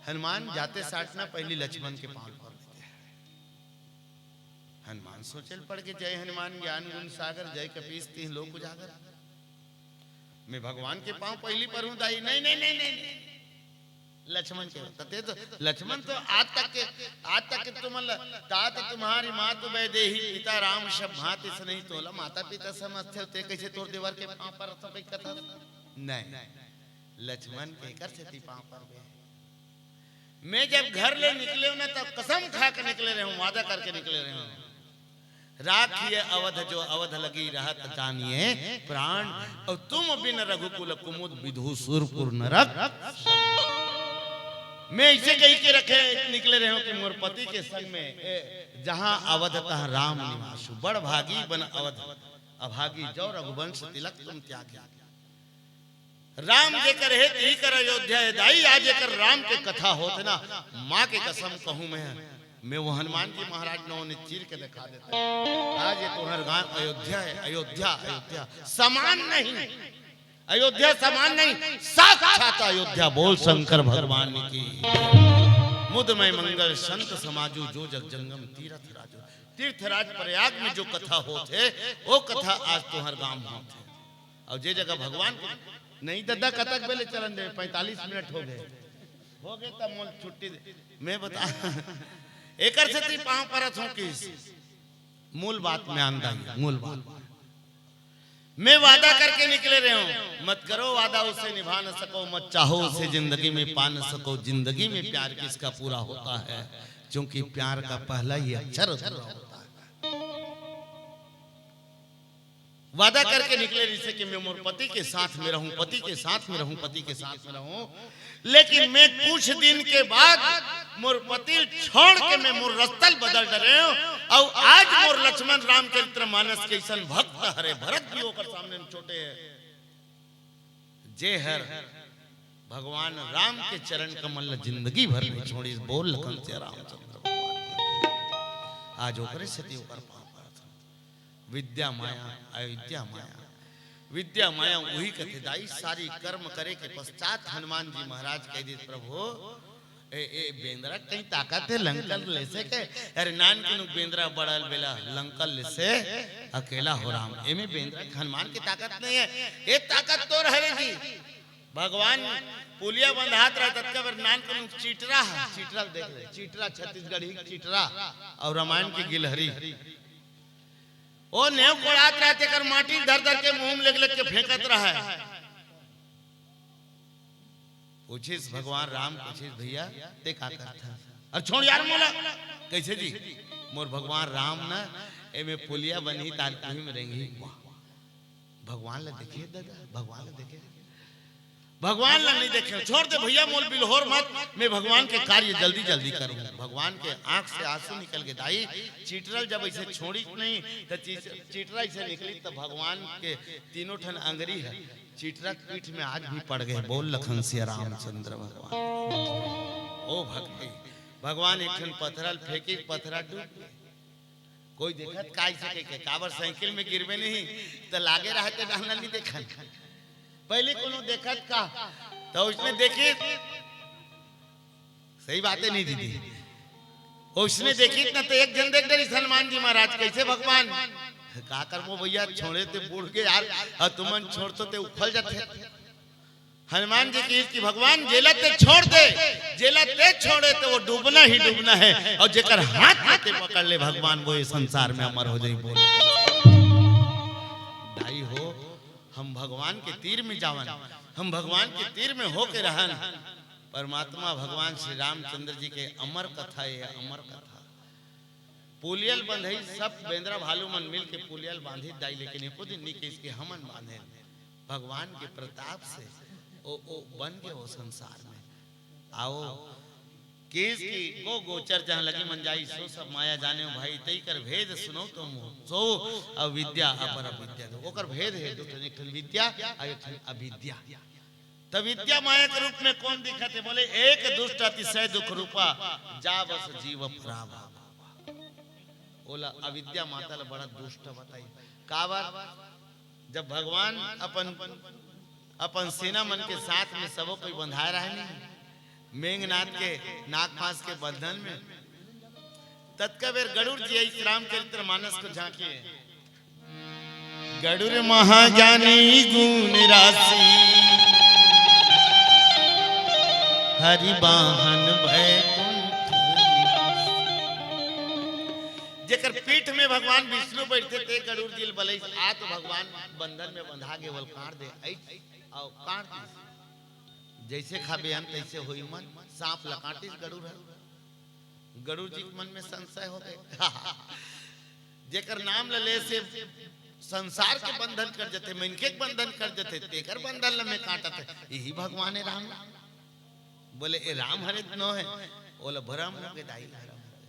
हनुमान जाते साट ना पहली लक्ष्मण के पांव पर लेते हैं। हनुमान सोचल पड़ के, जय हनुमान ज्ञान गुण सागर, जय कपीस तिहुँ लोक उजागर। मैं भगवान के पांव पहली परहूं दाई। नहीं, नहीं, नहीं, नहीं, नहीं। लक्ष्मण के, त ते तो, लक्ष्मण तो आज तक के, आज तक के तुमन ल, तात तुम्हारी मातु वैदेही, पिता राम सब भांति सनेही, तोला माता पिता समझथे, ते कैसे तोर देवर के पांव परत हस कथा? नहीं, लक्ष्मण के कर सेती पांव परबे। मैं जब घर ले निकले हूं ना, तब कसम खा के निकले रहे हूं, वादा करके निकले रहे हूं। राखिए अवध जो अवध लगी, रहत जानिए प्राण, और तुम बिन रघुकुल कुमुद विधु सुरपुर नरक। मैं इसे कही के रखे निकले रहे हूं कि मोर पति के संग में, ए, जहां अवध तहां राम निवासु, बड़ भागी बन अवध अभागी, जो रघुवंश तिलक तुम त्यागी। राम जेकर हे तिही कर अयोध्या हे दाई। आज एकर राम के कथा होत हे ना, माँ के कसम कहूँ मैं, मैं वो हनुमान जी महाराज नौ ने चीर के दिखा देते। आज ये तुम्हार गांव अयोध्या हे, अयोध्या, अयोध्या समान नहीं, अयोध्या समान नहीं, साक्षात अयोध्या। बोल शंकर भगवान की। मुद मय मंगल संत समाजू, जो जग जंगम तीरथ राजू। तीर्थराज प्रयाग में जो कथा होत हे, वो कथा आज तुम्हार गांव में होत हे। अउ जे जगह भगवान के नहीं ददा कतक बेले चलन दे, पैंतालीस मिनट हो गए, हो गए तब मोल छुट्टी दे। मैं बता, एकर सेती पांव परत हूं किस मूल बात में आंदा ही, मूल बात। मैं वादा करके निकले रहे हूं, मत करो वादा उसे निभा न सको, मत चाहो उसे जिंदगी में पा न सको। जिंदगी में प्यार किसका पूरा होता है, क्योंकि प्यार का पहला ही अक्षर अधूरा होता है। वादा करके निकले रहिसे कि मैं मोर पति के साथ में रहूं, पति के साथ में रहूं, पति के साथ में रहूं, लेकिन मैं कुछ दिन के बाद मोर पति छोड़ के मैं मोर रस्ता ल बदल डरे हूं। अउ आज मोर लक्ष्मण रामचरित्र मानस के अइसन भक्त हरे, भरत भी ओकर सामने में छोटे हे, जे हर भगवान राम के चरण कमल ल जिंदगी भर नहीं छोड़िस। बोल लखन से रामचंद्र भगवान की। आज ओकरे सेती ओकर पांव परत हन। विद्या माया, अयोध्या माया। विद्या माया उही कथे दाई, सारी कर्म करे के पश्चात हनुमान जी महाराज कहि दिस, "प्रभु, ए, ए बेंदरा कहीं ताकत हे लंकर लेसे के?" अरे नानकुन बेंदरा बड़ल बेला लंकर लेसे अकेला हो राम, एमे बेंदरा हनुमान के ताकत नहीं है, ए ताकत तोर हरे जी। भगवान पुलिया बंधात रहा, ततका बेर नानकुन चिटरा है, चिटरा देख ले, चिटरा छत्तीसगढ़ी चिटरा अउ रामायण के गिलहरी। ओ नेव कोड़ात रहा, तेकर माटी धर धर के मुंह में लेग लेग के फेंकत रहा है। पूछिस भगवान राम, पूछिस, "भैया, ते का करत हस?" "अरे छोड़ यार मोला।" "कैसे जी?" "मोर भगवान राम ना एमे पुलिया बनही, तार उही में रेंगही।" वाह, भगवान ला देखे दादा, भगवान ला देखे। भगवान ला नहीं देखे, छोड़ दे भैया, मोल बिल्होर मत, मैं भगवान के कार्य जल्दी जल्दी करूँ। भगवान के आंख से आंसू निकल के दाई, चिटरल जब ऐसे छोड़ी नहीं तो चीच-, चिटरा ऐसे निकली तो भगवान के तीनों ठन अंगरी है चिटरा के पीठ में आज भी पड़ गए। बोल लखन सिया रामचंद्र भगवान। ओ भक्ति, भगवान एक ठन पथरल फेंकी, पथरा डूब गए। कोई देखत का ऐसे के, के काबर साइकिल में गिरबे नहीं तो लागे रहते डालना नहीं देखन। पहले कोनो देखत का तो उसने देखी, सही बात है नहीं दीदी, उसने देखी ना तो एक जन देख डरिस हनुमान जी महाराज, "कैसे भगवान?" "का करबो भैया, छोड़े ते बूढ़ के यार, और तुमन छोड़ तो ते उफल जाते।" हनुमान जी कहिस कि भगवान, जेला ते छोड़ दे, जेला ते छोड़े तो वो डूबना ही डूबना है, और जेकर हाथ में ते पकड़ ले भगवान, वो ये संसार में अमर हो जाई। बोल दाई हो, हम भगवान के तीर में जावन, हम भगवान के तीर में होके रहन। परमात्मा भगवान श्री रामचंद्र जी के अमर कथा, ये अमर कथा। पुलियल बंधई, सब बेंदरा भालू मन मिल के पुलियल बांधी दाई, लेकिन एको दिन नहीं कहिस कि हमन बांधे। भगवान के प्रताप से ओ, ओ बन गए वो संसार में। आओ, कहिस कि गो गोचर जहाँ लगी मन जाई, सो सब माया जाने हो भाई, तई कर भेद सुनो तुम हो। सो अविद्या अपर अविद्या दो। ओकर भेद है दो ठन, एक ठन विद्या और एक ठन अविद्या। त विद्या माया के रूप में कौन दिखत हे? बोले, "एक दुष्ट अतिशय दुख रूपा, जा बस जीव पराभव।" ओला अविद्या माता ला बड़ा दुष्ट बताई। काबर? जब भगवान अपन, अपन सेना मन के साथ में सबो कोई बंधाए रहे नहीं, मेघनाथ के नागपाश के बंधन में, ततका बेर गरुड़ जी इस रामचरित्र मानस को झांकिए। गरुड़ महाज्ञानी गुण राशि, हरि वाहन बैकुंठ निवासी। जेकर पीठ में भगवान विष्णु बैठते ते गरुड़ जी बलई, आ तो भगवान बंधन में बंधा के बोल काट दे, ऐ, आओ काट दे। जैसे खाबे अन तैसे होई मन, सांप ला काटिस गरुड़ है। गरुड़ जी के मन में संशय हो गए। जेकर नाम ल ले से संसार के बंधन कर जथे, मनखे के बंधन कर जथे, तेकर बंधन ल मैं काटत है, यही भगवान है राम। बोले, "ए राम हरे त नो है।" ओला भरम हो गए दाई, भरम हो गए।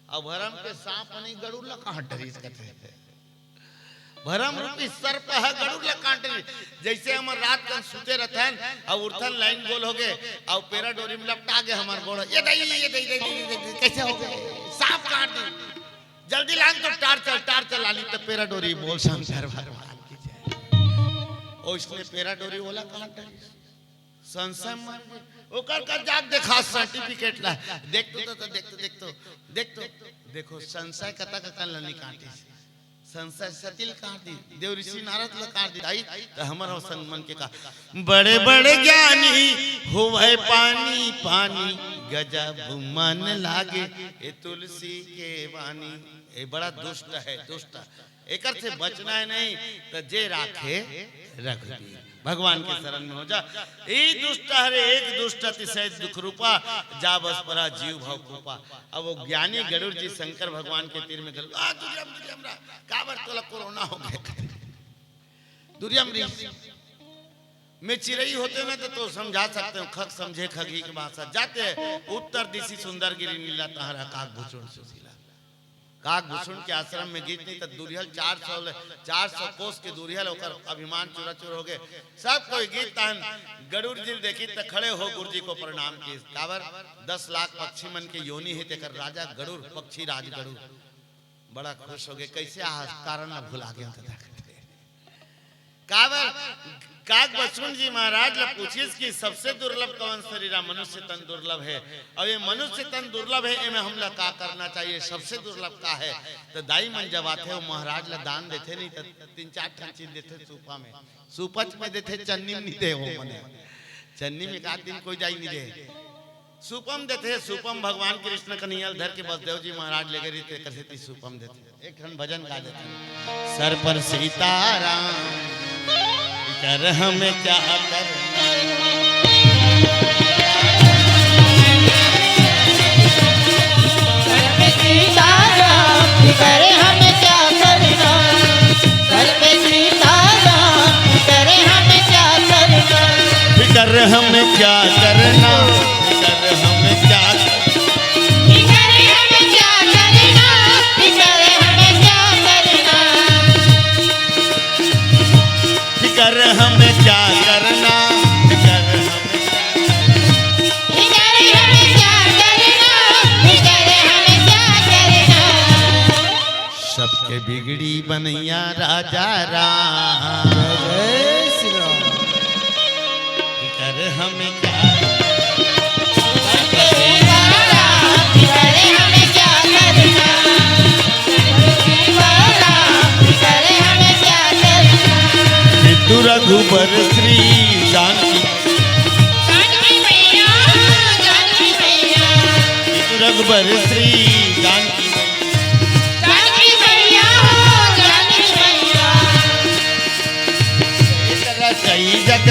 अब भरम के सांप नहीं गरुड़ ल काट डरिस कथे। भरम रूपी सर्प ह गरुड़ ल काट डरिस। जैसे हमर रात कन सुते रहथन, अउ उठथन लाइन गोल हो गए, अउ पेरा डोरी में लपटा गए हमर गोड़। ये दई, ये दई, दई, दई, दई, दई, कैसे हो गए? सांप काट दी। जल्दी लान तो टार्च, टार्च लानी तो पेरा डोरी बोल शंकर भगवान की जय। ओइसने पेरा डोरी ओला काट डरिस। संशय मर गए। ओकर का जाके देखा सर्टिफिकेट ला। देख तो, तो, तो, देख तो, देख तो, देख तो। देखो, संशय कता का कन ला नहीं काटिस। संशय सती ल काट दी, देव ऋषि नारद ल काट दी। आई, तो हमर अवसन मन के का, बड़े बड़े ज्ञानी होवे पानी पानी, गजब मन लागे ए तुलसी के वाणी। ए बड़ा दुष्ट है, दुष्ट। एकर से बचना है नहीं, तो जे राखे रघुबीर। भगवान के शरण में हो जा। ई दुष्ट हरे एक दुष्ट अतिशय दुख रूपा, जा बस परा जीव भव कोपा। अब वो ज्ञानी गरुड़ जी शंकर भगवान के तीर में गल, "आ, दुरियम, दुरियम रा, काबर तोला कोरोना हो गए?" दुरियम री, मैं चिरई होते ना तो, तो समझा सकते हो, खग समझे खगी के भाषा। जाते हैं, उत्तर दिशि सुंदर गिरी नीला, तहरा काग भूषण सुशीला। काग भूषण के आश्रम में गीत नहीं तो दुरिहल चार सौ ले, चार सौ कोस के दुरिहल ओकर अभिमान चूराचूर हो गए। सब कोई गीत तहन गरुड़ जी देखी त खड़े हो गुरु जी को प्रणाम की। काबर दस लाख पक्षी मन के योनि है तेकर राजा गरुड़, पक्षी राज गरुड़। बड़ा खुश हो गए, कैसे आ कारण ला भुला गए तो देखते। काबर काग बसुन जी महाराज ला पूछिस कि सबसे दुर्लभ कौन शरीर है? मनुष्य तन दुर्लभ है। अब ये मनुष्य तन दुर्लभ है, एमे हमला का करना चाहिए? सबसे दुर्लभ का है? तो दाई मन जब आथे, वो महाराज ला दान देथे नहीं, तो तीन चार ठन चीज देथे सूपा में। सूपच में देथे, चन्नी में नहीं दे वो मने। चन्नी में एक आध दिन कोई दाई नहीं दे। सूपम देथे, सूपम भगवान कृष्ण कन्हैया ल धर के बसदेव जी महाराज लेगे रहिथे, तेकर सेती सूपम देथे। एक ठन भजन गा देथे। सर पर सीताराम, कर हमें क्या कर। सीताराम करे हमें क्या करना। सर पे सीताराम करे हमें क्या करना। फिकर हमें क्या करना, फिकर हमें क्या फिकर हमें क्या करना। फिकर हमें क्या करना। फिकर हमें क्या करना, फिकर हमें क्या फिकर हमें क्या करना। फिकर हमें क्या करना। सबके बिगड़ी बनैया राजा राम। जय श्री राम। फिकर हमें क्या करे हमें क्या करना। करे हमें क्या करना। पितु रघुबर श्री जानकी, जानकी मैया, जानकी मैया। पितु रघुबर श्री जानकी, जानकी मैया, जानकी मैया। रचई जग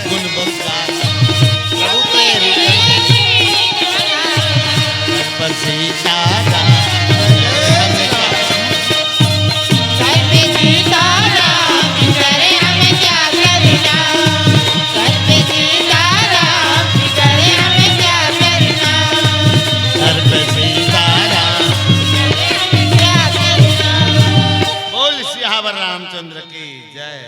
गुण बंगार। प्रभु प्रेरित पर सीताराम। सर पे सीताराम करे हमें क्या करना। सर पे सीताराम करे हमें क्या करना। सर पे सीताराम। क्या करना। बोल सियावर रामचंद्र की जय।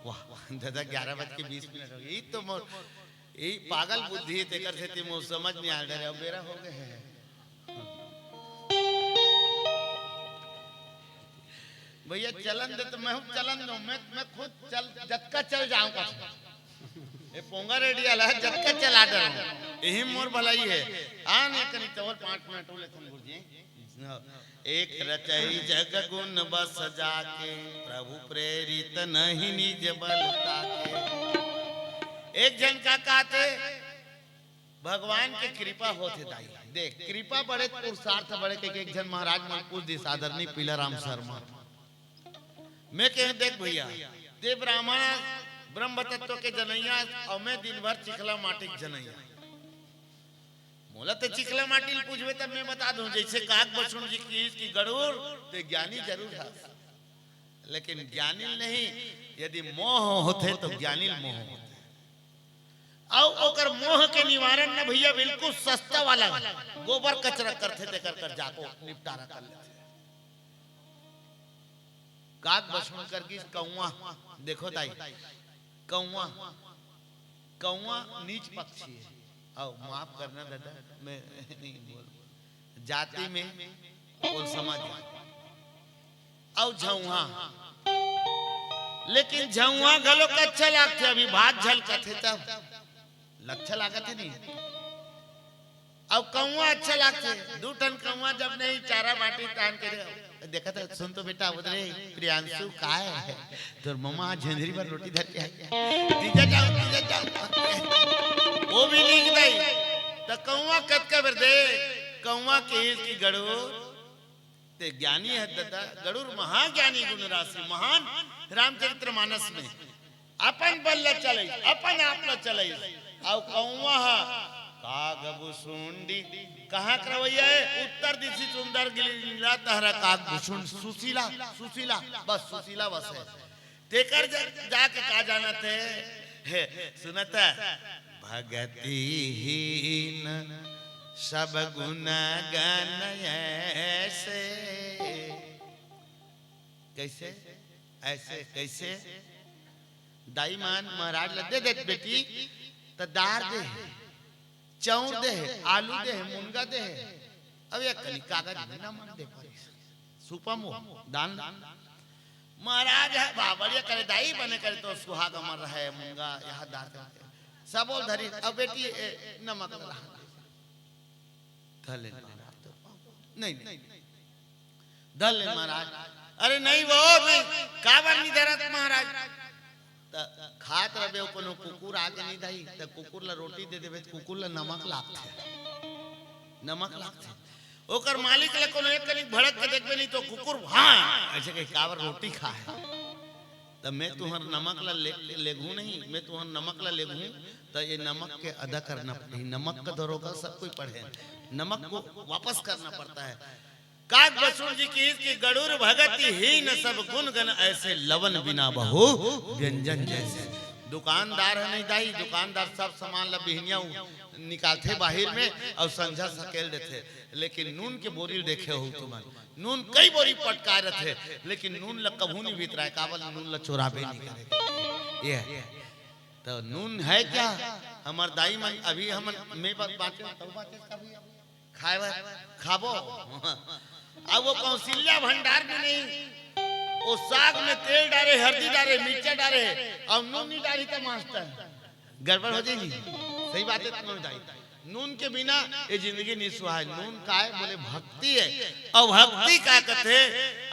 वाह, दादा, ग्यारह बज के बीस मिनट हो गए। यही तो मोर, यही पागल बुद्धि है, तेकर सेती मोर समझ नहीं आ रहा है। अब बेरा हो गए है। भैया चलन दे तो मैं हूँ चलन दो, मैं मैं खुद चल, जतका चल जाऊंगा। ये पोंगा रेडी वाला है, जतका चला डर। यही मोर भलाई है। आ नहीं कनी तो और पाँच मिनट हो लेथन गुरुजी। एक रचई जग गुण बस जाके, प्रभु प्रेरित नहीं निज बल ताके। एक झन का कहते, भगवान के कृपा होथे दाई। देख, कृपा बढ़े त पुरुषार्थ बढ़े, के एक झन महाराज मन पूछ दिस, आदरणीय पीलाराम शर्मा। मैं कहे, देख भैया, ते ब्राह्मण, ब्रह्म तत्व के जनैया, और मैं दिन भर चिखला माटी के जनैया। मोला ते चिखला माटी ल पूछबे तब मैं बता दूं, जैसे काग बसुन जी की, की गड़ूर, ते ज्ञानी जरूर है, लेकिन ज्ञानी नहीं, यदि मोह होथे तो ज्ञानी मोह होथे। अउ ओकर मोह के निवारण न भैया बिल्कुल सस्ता वाला गोबर कचरा करथे, तेकर कर जाको निपटारा कर लेथे। काग बसुन कर गिस कौवा, देखो दाई, कौवा, कौवा नीच पक्षी है। आओ माफ करना दादा, मैं नहीं बोल, जाति में बोल समझ। अउ झउहा, लेकिन झउहा घलो अच्छा लागथे, अभी भात झलकथे तब अच्छा लागत है नहीं। अउ कौवा अच्छा लागथे, दू ठन कौवा जब नहीं चारा बाटी तान के दे-, देखत है, सुन तो बेटा, उधरे प्रियांशु काय है, तोर ममा झेंझरी बर रोटी धर के आई है। तीजा जाओ, तीजा जाओ। वो भी लिख दई, त कौवा कतका बेर दे, कौवा के की गड़ो, ते ज्ञानी है दादा, गड़ूर महाज्ञानी गुण राशि, महान रामचरित्र मानस में अपन बल ल चलई, अपन आप ल चलई, अउ कौवा ह काग बुसुंडी, कहाँ के रवैया है? उत्तर दिशि सुंदर गिरी नीला तहरा काग बुसुंड, सुशीला, सुशीला, बस सुशीला बस है। तेकर जा, जाके का जानत है? हे, सुनत है? भगतिहीन सब गुण गण ऐसे। कैसे? ऐसे कैसे? दाई मान महाराज ल दे देत बेटी, त दार दे हे, चाउर दे हे, आलू दे हे, मुनगा दे हे। अब ये कनी कागज में ना मन दे पारी। सुपम हो, दान। महाराज हे, वाह, बढ़िया करे दाई, बने करे तोर सुहाग अमर रहे, मुंगा यहाँ दार करके। सबो ल धरिस, अब बेटी ए, नमक लगा। धर ले महाराज, नहीं, नहीं, धर ले महाराज। अरे नहीं वो, नहीं, काबर नहीं धरत महाराज? त खात रबे, कोनो कुकुर आगे नहीं दाई, त कुकुर ला रोटी दे देबे, त कुकुर ला नमक लागथे, नमक लागथे। ओकर मालिक ला कोनो एक कनिक भड़क के देखबे नहीं तो कुकुर हाँ ऐसे कहे, "काबर रोटी खाए?" त मैं तुहर नमक ला ले, लेगहूं नहीं, मैं तुहर नमक ला लेगहूं, त ये नमक के अदा करना पड़ही। नमक का दरोगा सब कोई पढ़े, नमक को वापस करना पड़ता है। काग बसुर जी की इसकी गड़ुर भगति हीन सब गुण गन ऐसे लवन बिना बहु व्यंजन जैसे। दुकानदार हे नहीं दाई, दुकानदार सब सामान ला बिहनिया उ-, निकालथे बाहिर में अउ संझा सकेल देथे, लेकिन नून के बोरी ल देखे हो तुमन, नून कई बोरी पटकाए रथे, लेकिन नून ला कभू नहीं भितराए, काबर नून ला चोराबे नहीं करे। ये हे। तो नून हे क्या? हमर दाई मन अभी हमन में बात, बात, बात, खाए बर खाबो। अब वो कौशल्या भंडार में नहीं, वो साग में तेल डारे, हरदी डारे, मिर्चा डारे, अउ नून नहीं डारी त मास्टर गड़बड़ हो जाही। सही बात हे, तुमन दाई। नून के बिना ये जिंदगी नहीं सुहाए। नून का हे? बोले भक्ति हे। अउ भक्ति का कथे?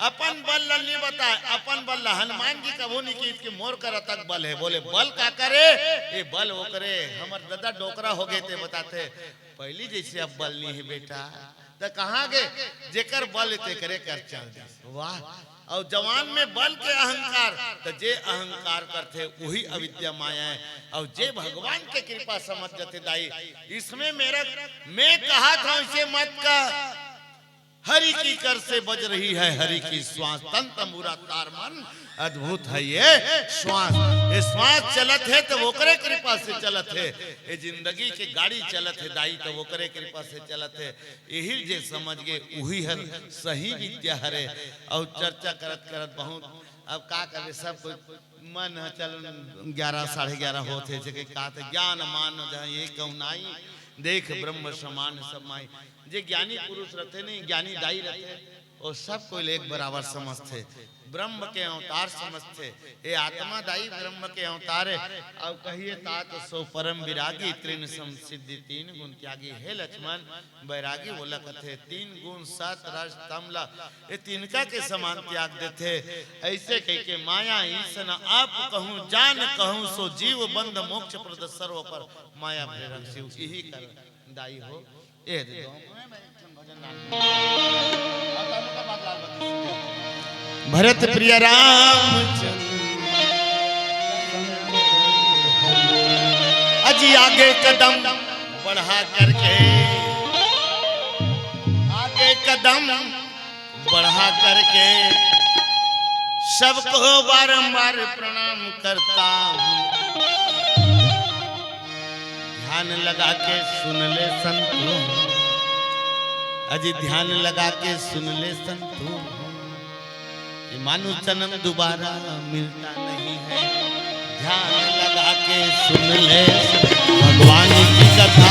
अपन बल ला नहीं बताए, अपन बल ला हनुमान जी कभू नहीं किहिस कि मोर करा तक बल हे। बोले बल का करे? ये बल वो करे। हमर ददा डोकरा हो गे ते बताथे, पहली जैसे अब बल नहीं हे बेटा, त कहाँ गे? जेकर बल हे तेकरे कर चल दे। वाह। अउ जवान में बल के अहंकार, त जे अहंकार करथे उही अविद्या माया हे। अउ जे भगवान के कृपा समझ जथे दाई, इसमें मेरा, मैं कहा था इसे मत कह, हरि की कर से बज रही है हरि की श्वास, तन तंबूरा तार मन अद्भुत है ये श्वास। ये श्वास चलत हे त ओकरे कृपा से चलत हे, ये जिंदगी के गाड़ी चलत हे दाई त ओकरे कृपा से चलत हे। यही जे समझ गे उही हर सही विद्या हरे। अउ चर्चा करत करत बहुत, अब का करे, सब कोई मन ह चल ग्यारह साढ़े ग्यारह होत हे, जेके का थे ज्ञान मान जहाँ ये कहूँ नाई, देख ब्रह्म समान सब माई। जे ज्ञानी पुरुष रथे नहीं, ज्ञानी दाई रथे, वो सब कोई ले एक बराबर समझथे। ब्रह्म के अवतार समझथे। ये आत्मा दाई ब्रह्म के अवतार हे। अउ कहिए तात सो परम विरागी, तृण सम सिद्धि तीन गुण त्यागी। हे लक्ष्मण, बैरागी ओला कथे, तीन गुण सत रज तम ला, ये तिनका के समान त्याग देथे। ऐसे कह के माया ईस न आप कहूँ, जान कहूँ सो जीव बंध मोक्ष प्रद सर्व पर, माया प्रेरक शिव यही कर दाई हो। ए दे दो। भरत प्रिय रामचंद्र अजी आगे कदम बढ़ा करके, आगे कदम बढ़ा करके सबको बारंबार प्रणाम करता हूँ। ध्यान लगा के सुन ले संतों, अजी ध्यान लगा के सुन ले संतों, ये मानव जन्म दोबारा मिलता नहीं है। ध्यान लगा के सुन ले भगवान की कथा।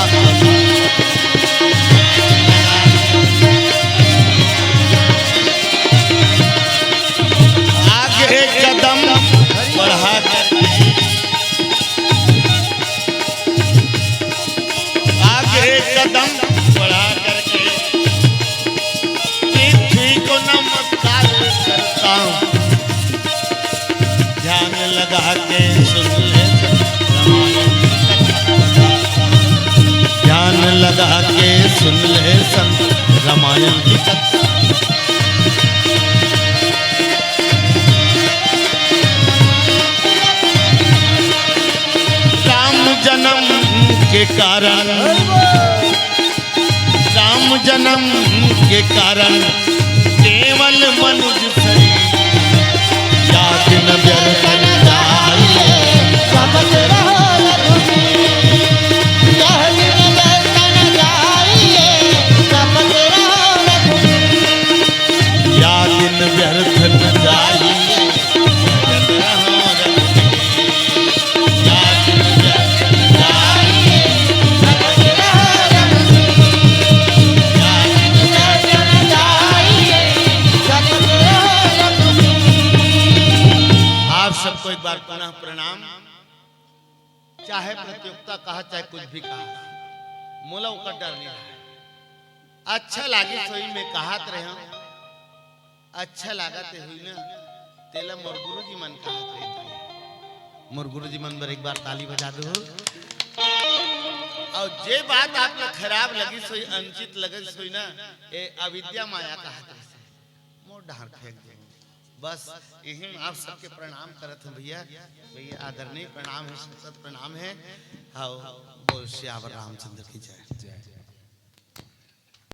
आगे कदम बढ़ा करके, आगे कदम बढ़ा करके पृथ्वी को नमस्कार करता हूँ। ध्यान लगा के सुन ले संत रामायण की कथा। ध्यान लगा के सुन ले संत रामायण की कथा। राम जन्म के कारण, राम जन्म के कारण केवल मनुज शरीर। या दिन व्यर्थ न जाइए, जपत रहो रघुबीर। या दिन व्यर्थ न जाइए, जपत रहो रघुबीर। या दिन व्यर्थ न जाइए, जपत रहो रघुबीर। कुछ भी कहा, मोला ओकर डर नहीं रहा। अच्छा लागिस होही, मैं कहत रहेंव, अच्छा लागत होही ना, तेला मोर गुरुजी मन कहत रहिथे। मोर गुरुजी मन बर एक बार ताली बजा दो। अउ जे बात आप ला खराब लगिस होही, अनुचित लगिस होही ना, ए अविद्या माया कहत रहिथे, मोर डाहर फेंक दो। बस यही में आप सबके प्रणाम करत हंव भैया। भैया आदरणीय प्रणाम हे, सत प्रणाम हे। हाँ, बोल सियावर रामचंद्र की जय।